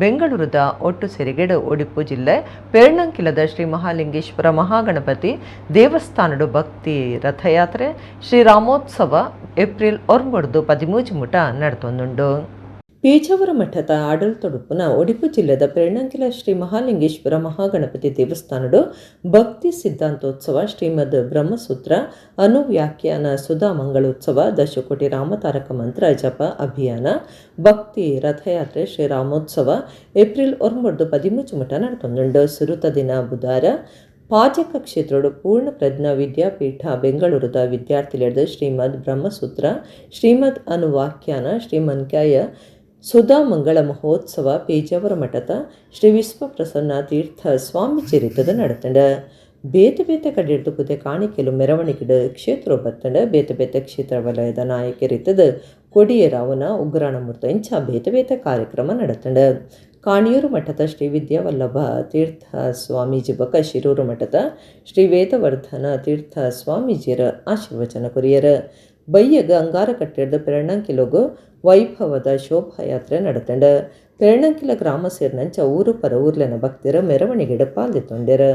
ಬೆಂಗಳೂರದ ಒಟ್ಟು ಸೆರಿಗೆಡು ಒಡಿಪು ಜಿಲ್ಲೆ ಪೆರ್ಣಂಕಿಲದ ಶ್ರೀ ಮಹಾಲಿಂಗೇಶ್ವರ ಮಹಾಗಣಪತಿ ದೇವಸ್ಥಾನಡು ಭಕ್ತಿ ರಥಯಾತ್ರೆ ಶ್ರೀರಾಮೋತ್ಸವ ಏಪ್ರಿಲ್ 9 13 ಮುಟ ನಡೆತೊಂದುಂಡು. ಪೇಜಾವರ ಮಠದ ಆಡಳಿತೊಡುಪುನ ಒಡಿಪು ಜಿಲ್ಲೆದ ಪೆರ್ಣಂಕಿಲ ಶ್ರೀ ಮಹಾಲಿಂಗೇಶ್ವರ ಮಹಾಗಣಪತಿ ದೇವಸ್ಥಾನಡು ಭಕ್ತಿ ಸಿದ್ಧಾಂತೋತ್ಸವ, ಶ್ರೀಮದ್ ಬ್ರಹ್ಮಸೂತ್ರ ಅನುವ್ಯಾಖ್ಯಾನ ಸುಧಾ ಮಂಗಳೋತ್ಸವ, ದಶಕೋಟಿ ರಾಮತಾರಕ ಮಂತ್ರ ಜಪ ಅಭಿಯಾನ, ಭಕ್ತಿ ರಥಯಾತ್ರೆ ಶ್ರೀರಾಮೋತ್ಸವ ಏಪ್ರಿಲ್ 9 13 ಮುಟ ನಡತೊಂದುಂಡು. ಸುರುತ ದಿನ ಬುಧಾರ ಪಾಜಕ ಕ್ಷೇತ್ರಡು ಪೂರ್ಣ ಪ್ರಜ್ಞಾ ವಿದ್ಯಾಪೀಠ ಬೆಂಗಳೂರದ ವಿದ್ಯಾರ್ಥಿಲೆಡ್ದು ಶ್ರೀಮದ್ ಬ್ರಹ್ಮಸೂತ್ರ ಶ್ರೀಮದ್ ಅನುವಾಖ್ಯಾನ ಶ್ರೀಮನ್ಕಾಯ ಸುಧಾ ಮಂಗಳ ಮಹೋತ್ಸವ ಪೇಜಾವರ ಮಠದ ಶ್ರೀ ವಿಶ್ವಪ್ರಸನ್ನ ತೀರ್ಥ ಸ್ವಾಮಿ ಚರಿತದ ನಡತಂಡ. ಬೇತೆ ಬೇತೆ ಕಡೆಡ್ದು ಪುದೆ ಕಾಣಿಕೆಲು ಮೆರವಣಿಗೆಡು ಕ್ಷೇತ್ರ ಬತ್ತಂಡ. ಬೇತೆ ಬೇತೆ ಕ್ಷೇತ್ರ ವಲಯದ ನಾಯಕರಿತದ ಕೊಡಿಯರಾವನ ಉಗ್ರಾಣ ಮೂರ್ತ ಇಂಚ ಬೇತೆ ಬೇತೆ ಕಾರ್ಯಕ್ರಮ ನಡತಂಡ. ಕಾಣಿಯೂರು ಮಠದ ಶ್ರೀ ವಿದ್ಯಾವಲ್ಲಭ ತೀರ್ಥ ಸ್ವಾಮೀಜಿ ಬಕ ಶಿರೂರು ಮಠದ ಶ್ರೀ ವೇದವರ್ಧನ ತೀರ್ಥ ಸ್ವಾಮೀಜಿಯರ ಆಶೀರ್ವಚನ ಕೊರಿಯರ. ಬಯ್ಯಗ ಅಂಗಾರಕಟ್ಟೆಡ್ದು ಪೆರ್ಣಂಕಿಲೊಗು ವೈಭವದ ಶೋಭಾಯಾತ್ರೆ ನಡತಂಡ. ಪೆರ್ಣಂಕಿಲ ಗ್ರಾಮ ಸೇರಿನಂಚ ಊರು ಪರ ಊರ್ಲೆನ ಭಕ್ತರ ಮೆರವಣಿಗೆಡು ಪಾಲ್ದೆತೊಂಡೆರ್.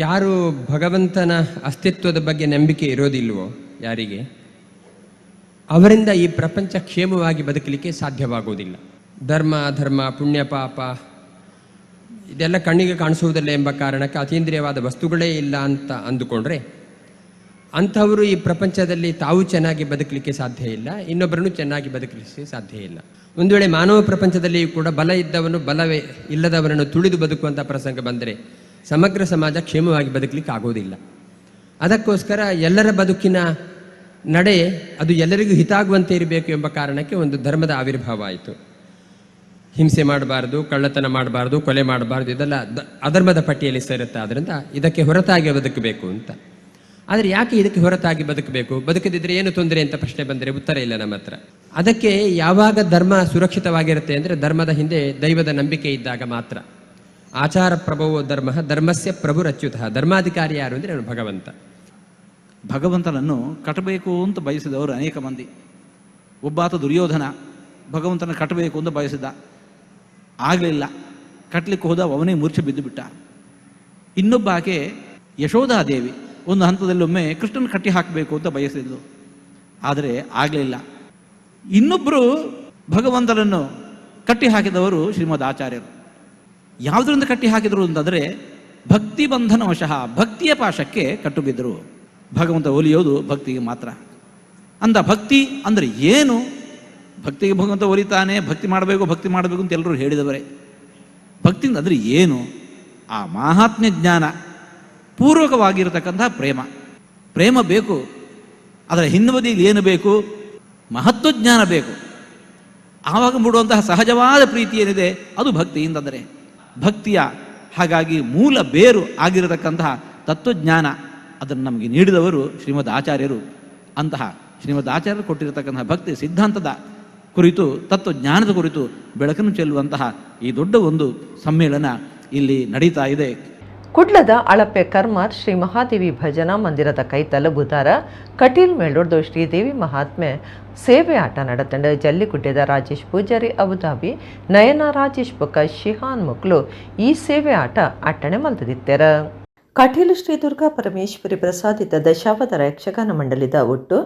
ಯಾರು ಭಗವಂತನ ಅಸ್ತಿತ್ವದ ಬಗ್ಗೆ ನಂಬಿಕೆ ಇರೋದಿಲ್ವೋ ಯಾರಿಗೆ, ಅವರಿಂದ ಈ ಪ್ರಪಂಚ ಕ್ಷೇಮವಾಗಿ ಬದುಕಲಿಕ್ಕೆ ಸಾಧ್ಯವಾಗುವುದಿಲ್ಲ. ಧರ್ಮ ಅಧರ್ಮ, ಪುಣ್ಯ ಪಾಪ ಇದೆಲ್ಲ ಕಣ್ಣಿಗೆ ಕಾಣಿಸುವುದಿಲ್ಲ ಎಂಬ ಕಾರಣಕ್ಕೆ ಅತೀಂದ್ರಿಯವಾದ ವಸ್ತುಗಳೇ ಇಲ್ಲ ಅಂತ ಅಂದುಕೊಂಡ್ರೆ ಅಂಥವರು ಈ ಪ್ರಪಂಚದಲ್ಲಿ ತಾವು ಚೆನ್ನಾಗಿ ಬದುಕಲಿಕ್ಕೆ ಸಾಧ್ಯ ಇಲ್ಲ, ಇನ್ನೊಬ್ಬರನ್ನು ಚೆನ್ನಾಗಿ ಬದುಕಲಿಕ್ಕೆ ಸಾಧ್ಯ ಇಲ್ಲ. ಒಂದು ವೇಳೆ ಮಾನವ ಪ್ರಪಂಚದಲ್ಲಿಯೂ ಕೂಡ ಬಲ ಇದ್ದವನು ಬಲವೇ ಇಲ್ಲದವನನ್ನು ತುಳಿದು ಬದುಕುವಂಥ ಪ್ರಸಂಗ ಬಂದರೆ ಸಮಗ್ರ ಸಮಾಜ ಕ್ಷೇಮವಾಗಿ ಬದುಕಲಿಕ್ಕೆ ಆಗೋದಿಲ್ಲ. ಅದಕ್ಕೋಸ್ಕರ ಎಲ್ಲರ ಬದುಕಿನ ನಡೆ ಅದು ಎಲ್ಲರಿಗೂ ಹಿತಾಗುವಂತೆ ಇರಬೇಕು ಎಂಬ ಕಾರಣಕ್ಕೆ ಒಂದು ಧರ್ಮದ ಆವಿರ್ಭಾವ ಆಯಿತು. ಹಿಂಸೆ ಮಾಡಬಾರ್ದು, ಕಳ್ಳತನ ಮಾಡಬಾರ್ದು, ಕೊಲೆ ಮಾಡಬಾರ್ದು, ಇದೆಲ್ಲ ಅಧರ್ಮದ ಪಟ್ಟಿಯಲ್ಲಿ ಸೇರುತ್ತೆ. ಆದ್ದರಿಂದ ಇದಕ್ಕೆ ಹೊರತಾಗಿ ಬದುಕಬೇಕು ಅಂತ. ಆದರೆ ಯಾಕೆ ಇದಕ್ಕೆ ಹೊರತಾಗಿ ಬದುಕಬೇಕು, ಬದುಕದಿದ್ದರೆ ಏನು ತೊಂದರೆ ಅಂತ ಪ್ರಶ್ನೆ ಬಂದರೆ ಉತ್ತರ ಇಲ್ಲ ನಮ್ಮ ಹತ್ರ. ಅದಕ್ಕೆ ಯಾವಾಗ ಧರ್ಮ ಸುರಕ್ಷಿತವಾಗಿರುತ್ತೆ ಅಂದರೆ ಧರ್ಮದ ಹಿಂದೆ ದೈವದ ನಂಬಿಕೆ ಇದ್ದಾಗ ಮಾತ್ರ. ಆಚಾರ ಪ್ರಭವೋ ಧರ್ಮ, ಧರ್ಮಸ್ಯ ಪ್ರಭುರಚ್ಯುತಃ. ಧರ್ಮಾಧಿಕಾರಿ ಯಾರು ಅಂದರೆ ಅವನು ಭಗವಂತ. ಭಗವಂತನನ್ನು ಕಟ್ಟಬೇಕು ಅಂತ ಬಯಸಿದವರು ಅನೇಕ ಮಂದಿ. ಒಬ್ಬಾತ ದುರ್ಯೋಧನ ಭಗವಂತನ ಕಟ್ಟಬೇಕು ಅಂತ ಬಯಸಿದ, ಆಗಲಿಲ್ಲ. ಕಟ್ಟಲಿಕ್ಕೆ ಹೋದ ಅವನೇ ಮೂರ್ಛೆ ಬಿದ್ದು ಬಿಟ್ಟ. ಇನ್ನೊಬ್ಬ ಆಕೆ ಯಶೋಧಾದೇವಿ ಒಂದು ಹಂತದಲ್ಲಿ ಒಮ್ಮೆ ಕೃಷ್ಣನ ಕಟ್ಟಿ ಹಾಕಬೇಕು ಅಂತ ಬಯಸಿದ್ಲು, ಆದರೆ ಆಗಲಿಲ್ಲ. ಇನ್ನೊಬ್ಬರು ಭಗವಂತನನ್ನು ಕಟ್ಟಿ ಹಾಕಿದವರು ಶ್ರೀಮದ್ ಆಚಾರ್ಯರು. ಯಾವುದರಿಂದ ಕಟ್ಟಿ ಹಾಕಿದರು ಅಂತಂದರೆ ಭಕ್ತಿ ಬಂಧನ ವಶಃ, ಭಕ್ತಿಯ ಪಾಶಕ್ಕೆ ಕಟ್ಟು ಬಿದ್ದರು. ಭಗವಂತ ಒಲಿಯೋದು ಭಕ್ತಿಗೆ ಮಾತ್ರ. ಅಂದ ಭಕ್ತಿ ಅಂದರೆ ಏನು? ಭಕ್ತಿಗೆ ಭಗವಂತ ಒಲಿತಾನೆ, ಭಕ್ತಿ ಮಾಡಬೇಕು ಭಕ್ತಿ ಮಾಡಬೇಕು ಅಂತ ಎಲ್ಲರೂ ಹೇಳಿದವರೇ. ಭಕ್ತಿ ಅಂದರೆ ಏನು? ಆ ಮಾಹಾತ್ಮ್ಯ ಜ್ಞಾನ ಪೂರ್ವಕವಾಗಿರತಕ್ಕಂತಹ ಪ್ರೇಮ. ಪ್ರೇಮ ಬೇಕು, ಅದರ ಹಿನ್ನೆಲೆಯಲ್ಲಿ ಏನು ಬೇಕು? ಮಹತ್ವಜ್ಞಾನ ಬೇಕು. ಆವಾಗ ಮೂಡುವಂತಹ ಸಹಜವಾದ ಪ್ರೀತಿ ಏನಿದೆ ಅದು ಭಕ್ತಿ ಅಂತಂದರೆ ಭಕ್ತಿಯ ಹಾಗಾಗಿ ಮೂಲ ಬೇರು ಆಗಿರತಕ್ಕಂತಹ ತತ್ವಜ್ಞಾನ ಅದನ್ನು ನಮಗೆ ನೀಡಿದವರು ಶ್ರೀಮದ್ ಆಚಾರ್ಯರು. ಅಂತಹ ಶ್ರೀಮದ್ ಆಚಾರ್ಯರು ಕೊಟ್ಟಿರತಕ್ಕಂತಹ ಭಕ್ತಿ ಸಿದ್ಧಾಂತದ ಕುರಿತು, ತತ್ವಜ್ಞಾನದ ಕುರಿತು ಬೆಳಕನ್ನು ಚೆಲ್ಲುವಂತಹ ಈ ದೊಡ್ಡ ಒಂದು ಸಮ್ಮೇಳನ ಇಲ್ಲಿ ನಡೀತಾ ಇದೆ. ಕುಡ್ಲದ ಅಳಪೆ ಕರ್ಮಾರ್ ಶ್ರೀ ಮಹಾದೇವಿ ಭಜನಾ ಮಂದಿರದ ಕೈತಲ ಬುಧಾರ ಕಟೀಲ್ ಮೇಳೊಡ್ದು ಶ್ರೀದೇವಿ ಮಹಾತ್ಮೆ ಸೇವೆ ಆಟ ನಡತಂಡ. ಜಲ್ಲಿಗುಡ್ಡೆದ ರಾಜೇಶ್ ಪೂಜಾರಿ ಅಬುಧಾಬಿ, ನಯನ ರಾಜೇಶ್ ಬೊಕ್ಕ ಶಿಹಾನ್ ಮಕ್ಕಳು ಈ ಸೇವೆ ಆಟ ಅಟ್ಟಣೆ ಮಲ್ತದಿತ್ತೆರ. ಕಟೀಲು ಶ್ರೀ ದುರ್ಗಾ ಪರಮೇಶ್ವರಿ ಪ್ರಸಾದಿತ ದಶಾವತಾರ ಯಕ್ಷಗಾನ ಮಂಡಳಿದ ಒಟ್ಟು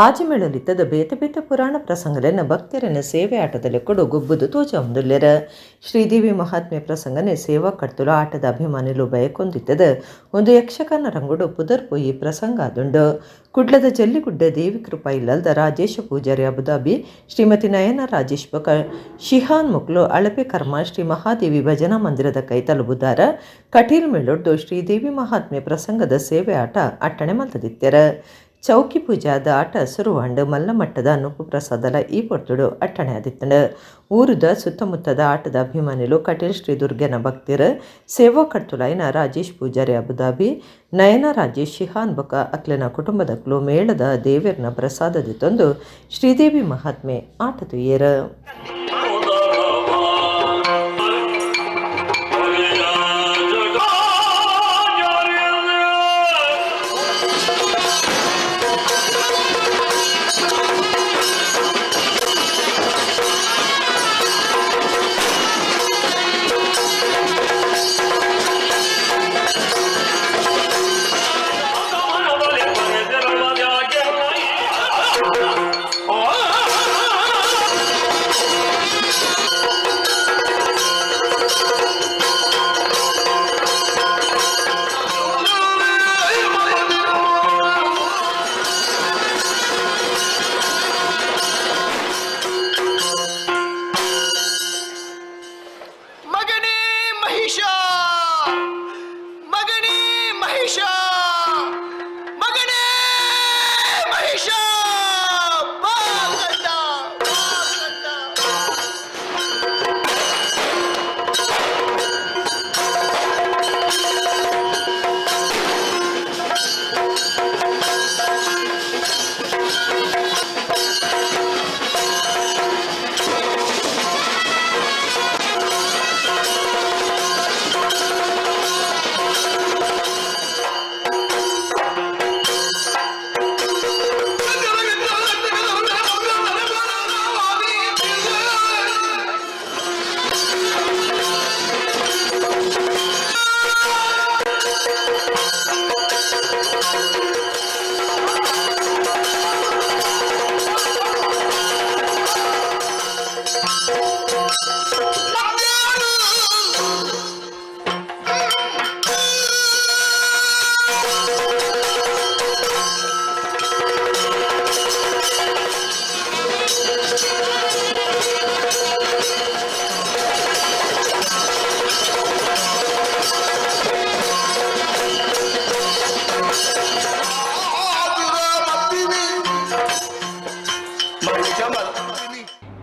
ಆಜಿಮೇಳಲಿತ್ತದ ಬೇತೆ ಬೇತೆ ಪುರಾಣ ಪ್ರಸಂಗಲೆನ ಭಕ್ತರನ್ನ ಸೇವೆ ಆಟದಲ್ಲಿ ಕೊಡು ಗುಬ್ಬುದು ತೋಜ. ಶ್ರೀದೇವಿ ಮಹಾತ್ಮೆ ಪ್ರಸಂಗನೆ ಸೇವಾ ಕರ್ತುಲು ಆಟದ ಅಭಿಮಾನಿಲು ಬಯಕೊಂದಿತ್ತದ ಒಂದು ಯಕ್ಷಗಾನ ರಂಗುಡು ಪುದರ್ ಪೊಯಿ ಪ್ರಸಂಗ ಅದುಂಡು. ಕುಡ್ಲದ ಜಲ್ಲಿಗುಡ್ಡೆ ದೇವಿ ಕೃಪಾ ಇಲ್ಲಲ್ದ ರಾಜೇಶ ಪೂಜಾರಿ ಅಬುದಾಬಿ, ಶ್ರೀಮತಿ ನಯನ ರಾಜೇಶ್ ಬಕ ಶಿಹಾನ್ ಮುಕ್ಲು ಅಳಪೆ ಕರ್ಮ ಶ್ರೀ ಮಹಾದೇವಿ ಭಜನಾ ಮಂದಿರದ ಕೈತಲು ಬುಧಾರ ಕಟೀಲ್ ಮೇಳೊಡ್ದು ಶ್ರೀದೇವಿ ಮಹಾತ್ಮೆ ಪ್ರಸಂಗದ ಸೇವೆ ಆಟ ಅಟ್ಟಣೆ ಮಲ್ತದಿತ್ತೆರ. ಚೌಕಿ ಪೂಜಾದ ಆಟ ಸುರುವಾಂಡ್ ಮಲ್ಲಮಟ್ಟದ ನುಪ್ಪು ಪ್ರಸಾದಲ ಈ ಪೊರ್ತುಡು ಅಟ್ಟಣೆ ಆದಿತ್ತಂಡು. ಊರುದ ಸುತ್ತಮುತ್ತದ ಆಟದ ಅಭಿಮಾನಿಲು ಕಟೀಲ್ ಶ್ರೀ ದುರ್ಗನ ಭಕ್ತಿರ್ ಸೇವಾ ಕರ್ತುಲಾಯಿನ ರಾಜೇಶ್ ಪೂಜಾರಿ ಅಬುದಾಬಿ, ನಯನ ರಾಜೇಶ್ ಶಿಹಾನ್ ಬೊಕ ಅಕ್ಲೆನ ಕುಟುಂಬದಕ್ಲು ಮೇಳದ ದೇವೆರ್ನ ಪ್ರಸಾದದಿತ್ತೊಂದು ಶ್ರೀದೇವಿ ಮಹಾತ್ಮೆ ಆಟ ತುಯ್ಯೆರ್.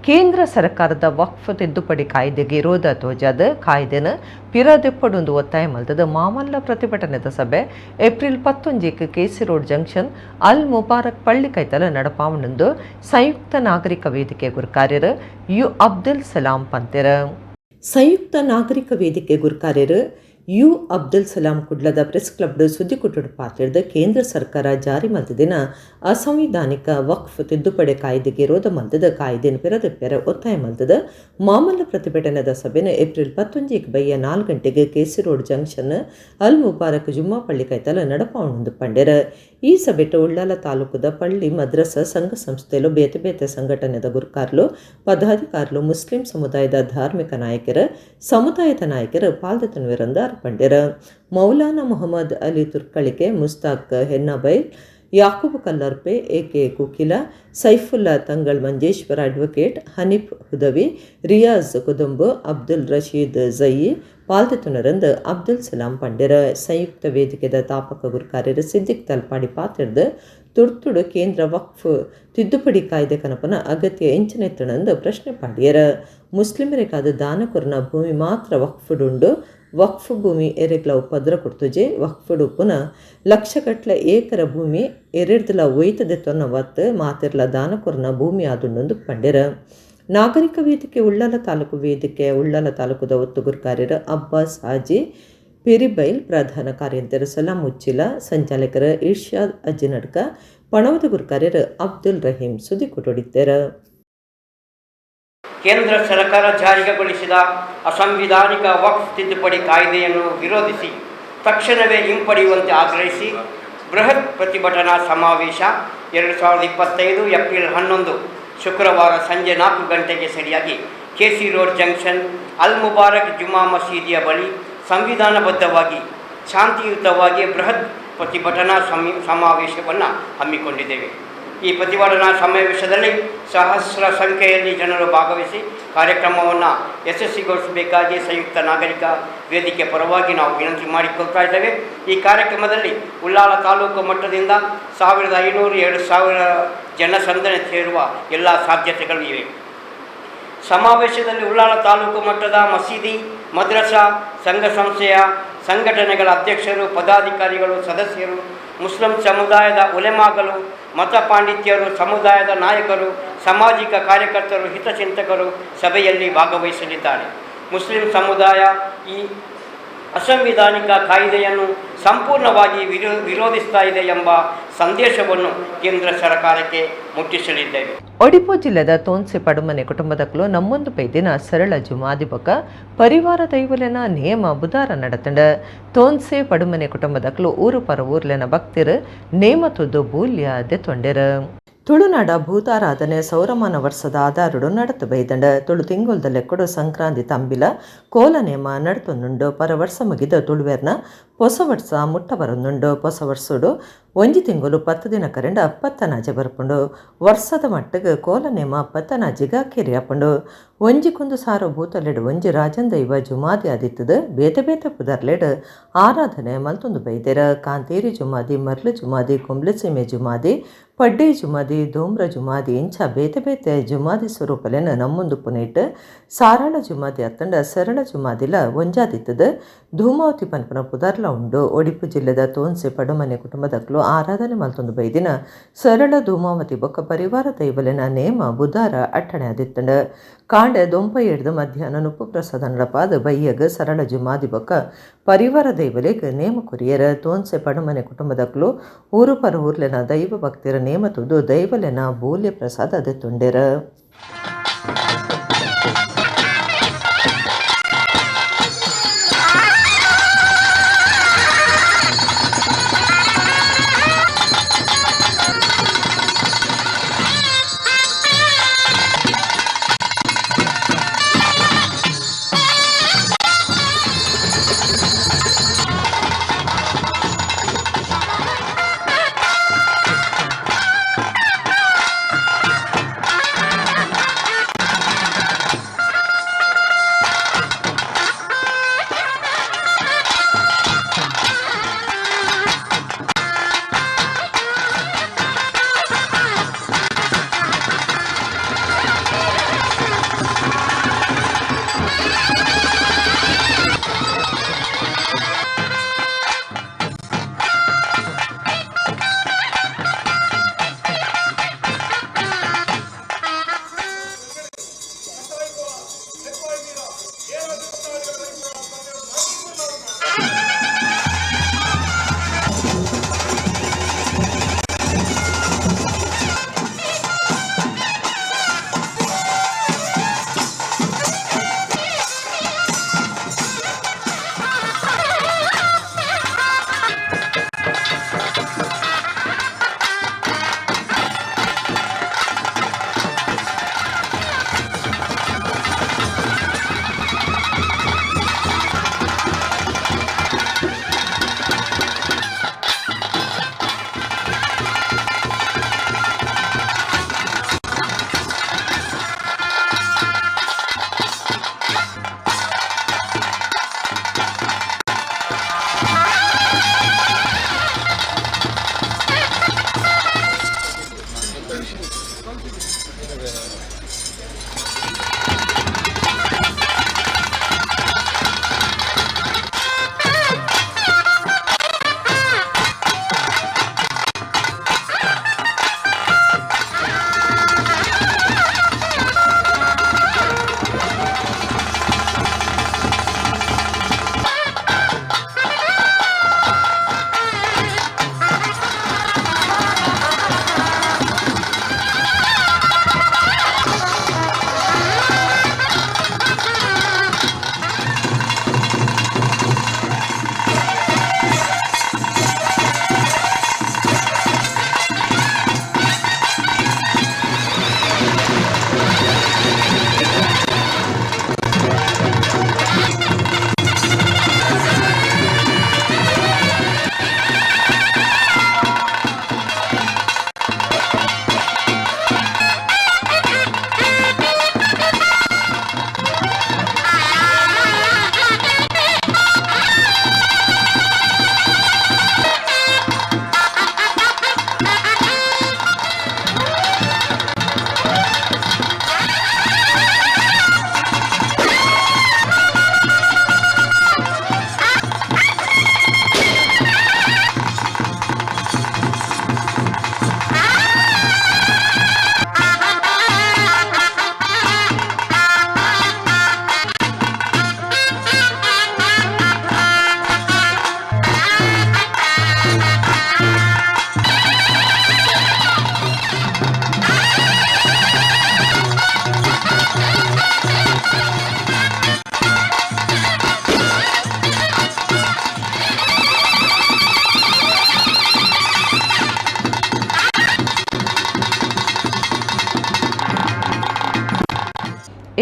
ಕೇಂದ್ರ ಸರ್ಕಾರದ ವಕ್ಫ್ ತಿದ್ದುಪಡಿ ಕಾಯ್ದೆಗೆ ವಿರೋಧ ತೋಜಾದ ಕಾಯ್ದೆನ ಪಿರದೆಪ್ಪಡೊಂದು ಒತ್ತಾಯ ಮಲ್ತದ ಮಾಮಲ್ಲ ಪ್ರತಿಭಟನೆದ ಸಭೆ ಏಪ್ರಿಲ್ 19ಕ್ಕೆ ಕೆಸಿ ರೋಡ್ ಜಂಕ್ಷನ್ ಅಲ್ ಮುಬಾರಕ್ ಪಳ್ಳಿ ಕೈತಲ ನಡಪಾವಣಂದು ಸಂಯುಕ್ತ ನಾಗರಿಕ ವೇದಿಕೆ ಗುರುಕಾರ್ಯರು you Abdul Salam ಪಂತೆರ. ಸಂಯುಕ್ತ ನಾಗರಿಕ ವೇದಿಕೆ ಗುರುಕಾರ್ಯರು you Abdul Salam ಕುಡ್ಲದ ಪ್ರೆಸ್ ಕ್ಲಬ್ಡ್ ಸುದ್ದಿಕುಟ್ಟುಡು ಪಾತಿರ್ದ ಕೇಂದ್ರ ಸರ್ಕಾರ ಜಾರಿ ಮಲ್ತದಿನ ಅಸಂವಿಧಾನಿಕ ವಕ್ಫ್ ತಿದ್ದುಪಡಿ ಕಾಯ್ದೆಗೆ ವಿರೋಧ ಮಲ್ತದ ಕಾಯ್ದೆನ ಪಿರದೆಪ್ಪೆರ ಒತ್ತಾಯ ಮಲ್ತದ ಮಾಮಲ್ಲ ಪ್ರತಿಭಟನೆದ ಸಭೆನ ಏಪ್ರಿಲ್ 19ಕ್ಕೆ ಬಯ್ಯ 4 ಗಂಟೆಗೆ ಕೆಸಿ ರೋಡ್ ಜಂಕ್ಷನ್ ಅಲ್ ಮುಬಾರಕ್ ಜುಮ್ಮಾ ಪಳ್ಳಿ ಕೈತಲ ನಡಪಾವಣಂದು ಪಂಡೆರ. ಈ ಸಭೆಟ ಉಳ್ಳಾಲ ತಾಲೂಕುದ ಪಳ್ಳಿ ಮದ್ರಸ ಸಂಘ ಸಂಸ್ಥೆಲು ಬೇತೆ ಬೇತೆ ಸಂಘಟನೆದ ಗುರುಕಾರ್ಲು ಪದಾಧಿಕಾರಿಲು ಮುಸ್ಲಿಂ ಸಮುದಾಯದ ಧಾರ್ಮಿಕ ನಾಯಕರು ಸಮುದಾಯದ ನಾಯಕರು ಪಾಲ್ದತನ್ವಿರಂದ ಪಂಡೆರ. ಮೌಲಾನಾ ಮೊಹಮ್ಮದ್ ಅಲಿ ತುರ್ಕಳಿಕೆ, ಮುಸ್ತಾಕ್ ಹೆನ್ನಾಬೈಲ್, ಯಾಕೂಬ್ ಕಲ್ಲರ್ಪೆ, ಎ ಕೆ ಕುಕಿಲ, ಸೈಫುಲ್ಲಾ ತಂಗಳ್ ಮಂಜೇಶ್ವರ ಅಡ್ವೊಕೇಟ್, ಹನೀಫ್ ಹುದವಿ, ರಿಯಾಜ್ ಕುದುಂಬು, ಅಬ್ದುಲ್ ರಶೀದ್ ಜಯಿ ಪಾಲ್ದೆತುನರಂದು ಅಬ್ದುಲ್ ಸಲಾಂ ಪಂಡೆರ. ಸಂಯುಕ್ತ ವೇದಿಕೆದ ತಾಪಕ ಗುರುಕಾರ್ಯರು ಸಿದ್ದಿಕ್ ತಲ್ಪಾಡಿ ಪಾತಿರ್ದು ತುರ್ತುಡು ಕೇಂದ್ರ ವಕ್ಫ್ ತಿದ್ದುಪಡಿ ಕಾಯ್ದೆ ಕನಪನ ಅಗತ್ಯ ಎಂಚನೆತ್ತಣಂದು ಪ್ರಶ್ನೆ ಪಾಡಿಯರ. ಮುಸ್ಲಿಮರಿಗಾದ ದಾನಕೊರ್ನ ಭೂಮಿ ಮಾತ್ರ ವಕ್ಫುಡುಂಡು, ವಕ್ಫ್ ಭೂಮಿ ಎರೆಗ್ಲ ಉಪದ್ರ ಕೊಡ್ತುಜೆ, ವಕ್ಫುಡು ಪುನ ಲಕ್ಷಗಟ್ಲೆ ಏಕರ ಭೂಮಿ ಎರೆರ್ದಲ ಒಯ್ತದೆ ತೊನ್ನ ವತ್ತು ಮಾತಿರ್ಲ ದಾನಕೊರ್ನ ಭೂಮಿ ಆದುಂಡೊಂದು ಪಂಡೆರ. ನಾಗರಿಕ ವೇದಿಕೆ ಉಳ್ಳಾಲ ತಾಲೂಕು ವೇದಿಕೆ ಉಳ್ಳಾಲ ತಾಲೂಕುದ ಒತ್ತುಗುರ್ಕಾರ್ಯರು ಅಬ್ಬಾಸ್ ಹಾಜಿ ಪೆರಿಬೈಲ್, ಪ್ರಧಾನ ಕಾರ್ಯಂತರು ಸಲಾಂ ಉಚ್ಚಿಲ, ಸಂಚಾಲಕರು ಇರ್ಷಾದ್ ಅಜ್ಜಿನಡ್ಕ, ಪಣವದ ಗುರುಕಾರ್ಯರು ಅಬ್ದುಲ್ ರಹೀಂ ಸುದ್ದಿ ಕೊಟ್ಟೊಡಿದ್ದಾರೆ. ಕೇಂದ್ರ ಸರ್ಕಾರ ಜಾರಿಗೊಳಿಸಿದ ಅಸಂವಿಧಾನಿಕ ವಕ್ಫ್ ತಿದ್ದುಪಡಿ ಕಾಯ್ದೆಯನ್ನು ವಿರೋಧಿಸಿ ತಕ್ಷಣವೇ ಹಿಂಪಡೆಯುವಂತೆ ಆಗ್ರಹಿಸಿ ಬೃಹತ್ ಪ್ರತಿಭಟನಾ ಸಮಾವೇಶ 2025 ಏಪ್ರಿಲ್ 11 ಶುಕ್ರವಾರ ಸಂಜೆ 4 ಗಂಟೆಗೆ ಸರಿಯಾಗಿ ಕೆಸಿ ರೋಡ್ ಜಂಕ್ಷನ್ ಅಲ್ ಮುಬಾರಕ್ ಜುಮಾ ಮಸೀದಿಯ ಬಳಿ ಸಂವಿಧಾನಬದ್ಧವಾಗಿ ಶಾಂತಿಯುತವಾಗಿ ಬೃಹತ್ ಪ್ರತಿಭಟನಾ ಸಮಾವೇಶವನ್ನು ಹಮ್ಮಿಕೊಂಡಿದ್ದೇವೆ. ಈ ಪ್ರತಿಭಟನಾ ಸಮಾವೇಶದಲ್ಲಿ ಸಹಸ್ರ ಸಂಖ್ಯೆಯಲ್ಲಿ ಜನರು ಭಾಗವಹಿಸಿ ಕಾರ್ಯಕ್ರಮವನ್ನು ಯಶಸ್ವಿಗೊಳಿಸಬೇಕಾಗಿ ಸಂಯುಕ್ತ ನಾಗರಿಕ ವೇದಿಕೆ ಪರವಾಗಿ ನಾವು ವಿನಂತಿ ಮಾಡಿಕೊಳ್ತಾ ಇದ್ದೇವೆ. ಈ ಕಾರ್ಯಕ್ರಮದಲ್ಲಿ ಉಳ್ಳಾಲ ತಾಲೂಕು ಮಟ್ಟದಿಂದ 1500-2000 ಜನಸಂದಣಿ ಸೇರುವ ಎಲ್ಲ ಸಾಧ್ಯತೆಗಳು ಇವೆ. ಸಮಾವೇಶದಲ್ಲಿ ಉಳ್ಳಾಲ ತಾಲೂಕು ಮಟ್ಟದ ಮಸೀದಿ, ಮದ್ರಸಾ, ಸಂಘ ಸಂಸ್ಥೆಯ ಸಂಘಟನೆಗಳ ಅಧ್ಯಕ್ಷರು, ಪದಾಧಿಕಾರಿಗಳು, ಸದಸ್ಯರು, ಮುಸ್ಲಿಂ ಸಮುದಾಯದ ಉಲೆಮಾಗಳು, ಮತ ಪಾಂಡಿತ್ಯರು, ಸಮುದಾಯದ ನಾಯಕರು, ಸಾಮಾಜಿಕ ಕಾರ್ಯಕರ್ತರು, ಹಿತಚಿಂತಕರು ಸಭೆಯಲ್ಲಿ ಭಾಗವಹಿಸಲಿದ್ದಾರೆ. ಮುಸ್ಲಿಂ ಸಮುದಾಯ ಈ ಅಸಂವಿಧಾನಿಕ ಕಾಯ್ದೆಯನ್ನು ಸಂಪೂರ್ಣವಾಗಿ ವಿರೋಧಿಸ್ತಾ ಇದೆ ಎಂಬ ಸಂದೇಶವನ್ನು ಕೇಂದ್ರ ಸರ್ಕಾರಕ್ಕೆ ಮುಟ್ಟಿಸಲಿದ್ದೇವೆ. ಒಡಿಪು ಜಿಲ್ಲೆದ ತೋನ್ಸೆ ಪಡುಮನೆ ಕುಟುಂಬದಕ್ಕಲು ನಮ್ಮೊಂದು ಪೈದಿನ ಸರಳ ಜುಮಾದಿಬಕ ಪರಿವಾರ ದೈವಲೆನ ನೇಮ ಬುಧಾರ ನಡತಂಡ. ತೋನ್ಸೆ ಪಡುಮನೆ ಕುಟುಂಬದಕ್ಕಲು ಊರು ಪರ ಊರ್ಲೆನ ಭಕ್ತಿರು ನೇಮ ತುದ್ದು ಬೂಲ್ಯ ದೆತ್ತೊಂಡೆರು. ತುಳುನಾಡ ಭೂತಾರಾಧನೆ ಸೌರಮಾನ ವರ್ಷದ ಆಧಾರಡು ನಡತು ಬೈದಂಡ. ತುಳು ತಿಂಗೊಲ್ದ ಲೆಕ್ಕಡು ಸಂಕ್ರಾಂತಿ ತಂಬಿಲ ಕೋಲ ನೇಮ ನಡತೊಂದುಂಡು. ಪರ ವರ್ಷ ಮುಗಿದ ತುಳುವೆರ್ನ ಪೊಸ ವರ್ಷ ಮುಟ್ಟ ಬರೊಂದುಂಡು. ಪೊಸ ವರ್ಷಡು ಒಂಜಿ ತಿಂಗೊಲು 10 ದಿನ ಕರೆಂಡ ಪತ್ತನಾಜೆ ಬರ್ಪುಂಡು. ವರ್ಷದ ಮಟ್ಟಿಗೆ ಕೋಲ ನೇಮ ಪತ್ತನಾಜಿಗ ಕೆರಿಯಾಪುಂಡು. ಒಂಜಿಕೊಂದು ಸಾರು ಭೂತಲೆಡು ಒಂಜಿ ರಾಜನ್ ದೈವ ಜುಮಾದಿ ಆದಿತ್ತದು ಬೇತೆ ಬೇತೆ ಪುದರ್ಲೆಡು ಆರಾಧನೆ ಮಲ್ತೊಂದು ಬೈದೆರ. ಕಾಂತೇರಿ ಜುಮಾದಿ, ಮರ್ಲು ಜುಮಾದಿ, ಕುಂಬ್ಲಸೀಮೆ ಜುಮಾದಿ, ಪಡ್ಡೆ ಜುಮಾದಿ, ಧೂಮ್ರ ಜುಮಾದಿ ಇಂಚ ಬೇತೆ ಬೇತೆ ಜುಮಾದಿ ಸ್ವರೂಪಲೆನ ನಮ್ಮೊಂದು ಪುನೇಟ್ ಸಾರಾಳ ಜುಮಾದಿ ಅತ್ತಂಡ ಸರಳ ಜುಮಾದಿಲ ಒಂಜಾದಿತ್ತದು ಧೂಮಾವತಿ ಪನ್ಪನ ಪುದರ್ಲ ಉಂಡು. ಒಡಿಪು ಜಿಲ್ಲೆದ ತೋನ್ಸೆ ಪಡುಮನೆ ಕುಟುಂಬದಕ್ಲು ಆರಾಧನೆ ಮಲ್ತೊಂದು ಬೈದಿನ ಸರಳ ಧೂಮಾವತಿ ಬೊಕ್ಕ ಪರಿವಾರ ದೈವಲೆನ ನೇಮ ಬುಧಾರ ಅಟ್ಟಣೆ ಆದಿತ್ತಂಡ. ಕಾಂಡೆ ದೊಂಪ ಹಿಡ್ದು ಮಧ್ಯಾಹ್ನ ನುಪ್ಪು ಪ್ರಸಾದ ನಡಪಾದ ಬಯ್ಯಗ ಸರಳ ಜುಮಾದಿ ಬೊಕ್ಕ ಪರಿವಾರ ದೈವಲೆಗ್ ನೇಮ ಕೊರಿಯರ. ತೋನ್ಸೆ ಪಡುಮನೆ ಕುಟುಂಬದಕ್ಲು ಊರು ಪರ ಊರ್ಲೆನ ದೈವ ಭಕ್ತಿರ ನೇಮ ತುದು ದೈವಲೆನ ಬೂಲ್ಯ ಪ್ರಸಾದ ದೆತ್ತೊಂಡೆರ.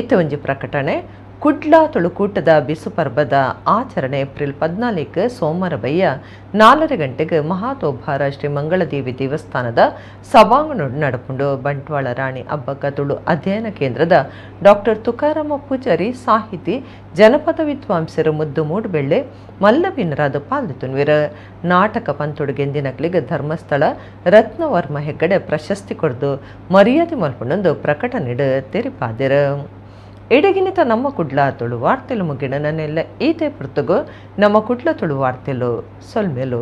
ಇತ್ತೆ ಒಂಜಿ ಪ್ರಕಟಣೆ. ಕುಡ್ಲ ತುಳುಕೂಟದ ಬಿಸು ಪರ್ಬದ ಆಚರಣೆ ಏಪ್ರಿಲ್ 14 ಸೋಮವಾರ ಬಯ್ಯ 4:30 ಗಂಟೆಗೆ ಮಹಾತೋಭಾರ ಶ್ರೀ ಮಂಗಳದೇವಿ ದೇವಸ್ಥಾನದ ಸಭಾಂಗಣ ನಡಪುಂಡು. ಬಂಟ್ವಾಳ ರಾಣಿ ಅಬ್ಬಕ್ಕ ತುಳು ಅಧ್ಯಯನ ಕೇಂದ್ರದ ಡಾಕ್ಟರ್ ತುಕಾರಾಮ ಪೂಜಾರಿ, ಸಾಹಿತಿ, ಜನಪದ ವಿದ್ವಾಂಸರು ಮುದ್ದು ಮೂಡುಬೆಳ್ಳೆ ಮಲ್ಲಬಿನ್ನರಾದ ಪಾಲ್ದಿತುನ್ವಿರ. ನಾಟಕ ಪಂತೊಡು ಗೆಂದಿನಕ್ಲಿಗೆ ಧರ್ಮಸ್ಥಳ ರತ್ನವರ್ಮ ಹೆಗ್ಗಡೆ ಪ್ರಶಸ್ತಿ ಕೊರ್ದು ಮರ್ಯಾದೆ ಮಲ್ಪುಂಡೊಂದು ಪ್ರಕಟಣೆಡು ತೆರಿಪಾದೆರು. ಇಡಗಿನಿತ ನಮ್ಮ ಕುಡ್ಲ ತುಳು ವಾರ್ತೆಲು ಮುಗಿಣ ನನ್ನೆಲ್ಲ ಈತೆ ಪುರ್ತುಗು ನಮ್ಮ ಕುಡ್ಲ ತುಳು ವಾರ್ತೆಲು. ಸೊಲ್ಮೆಲು.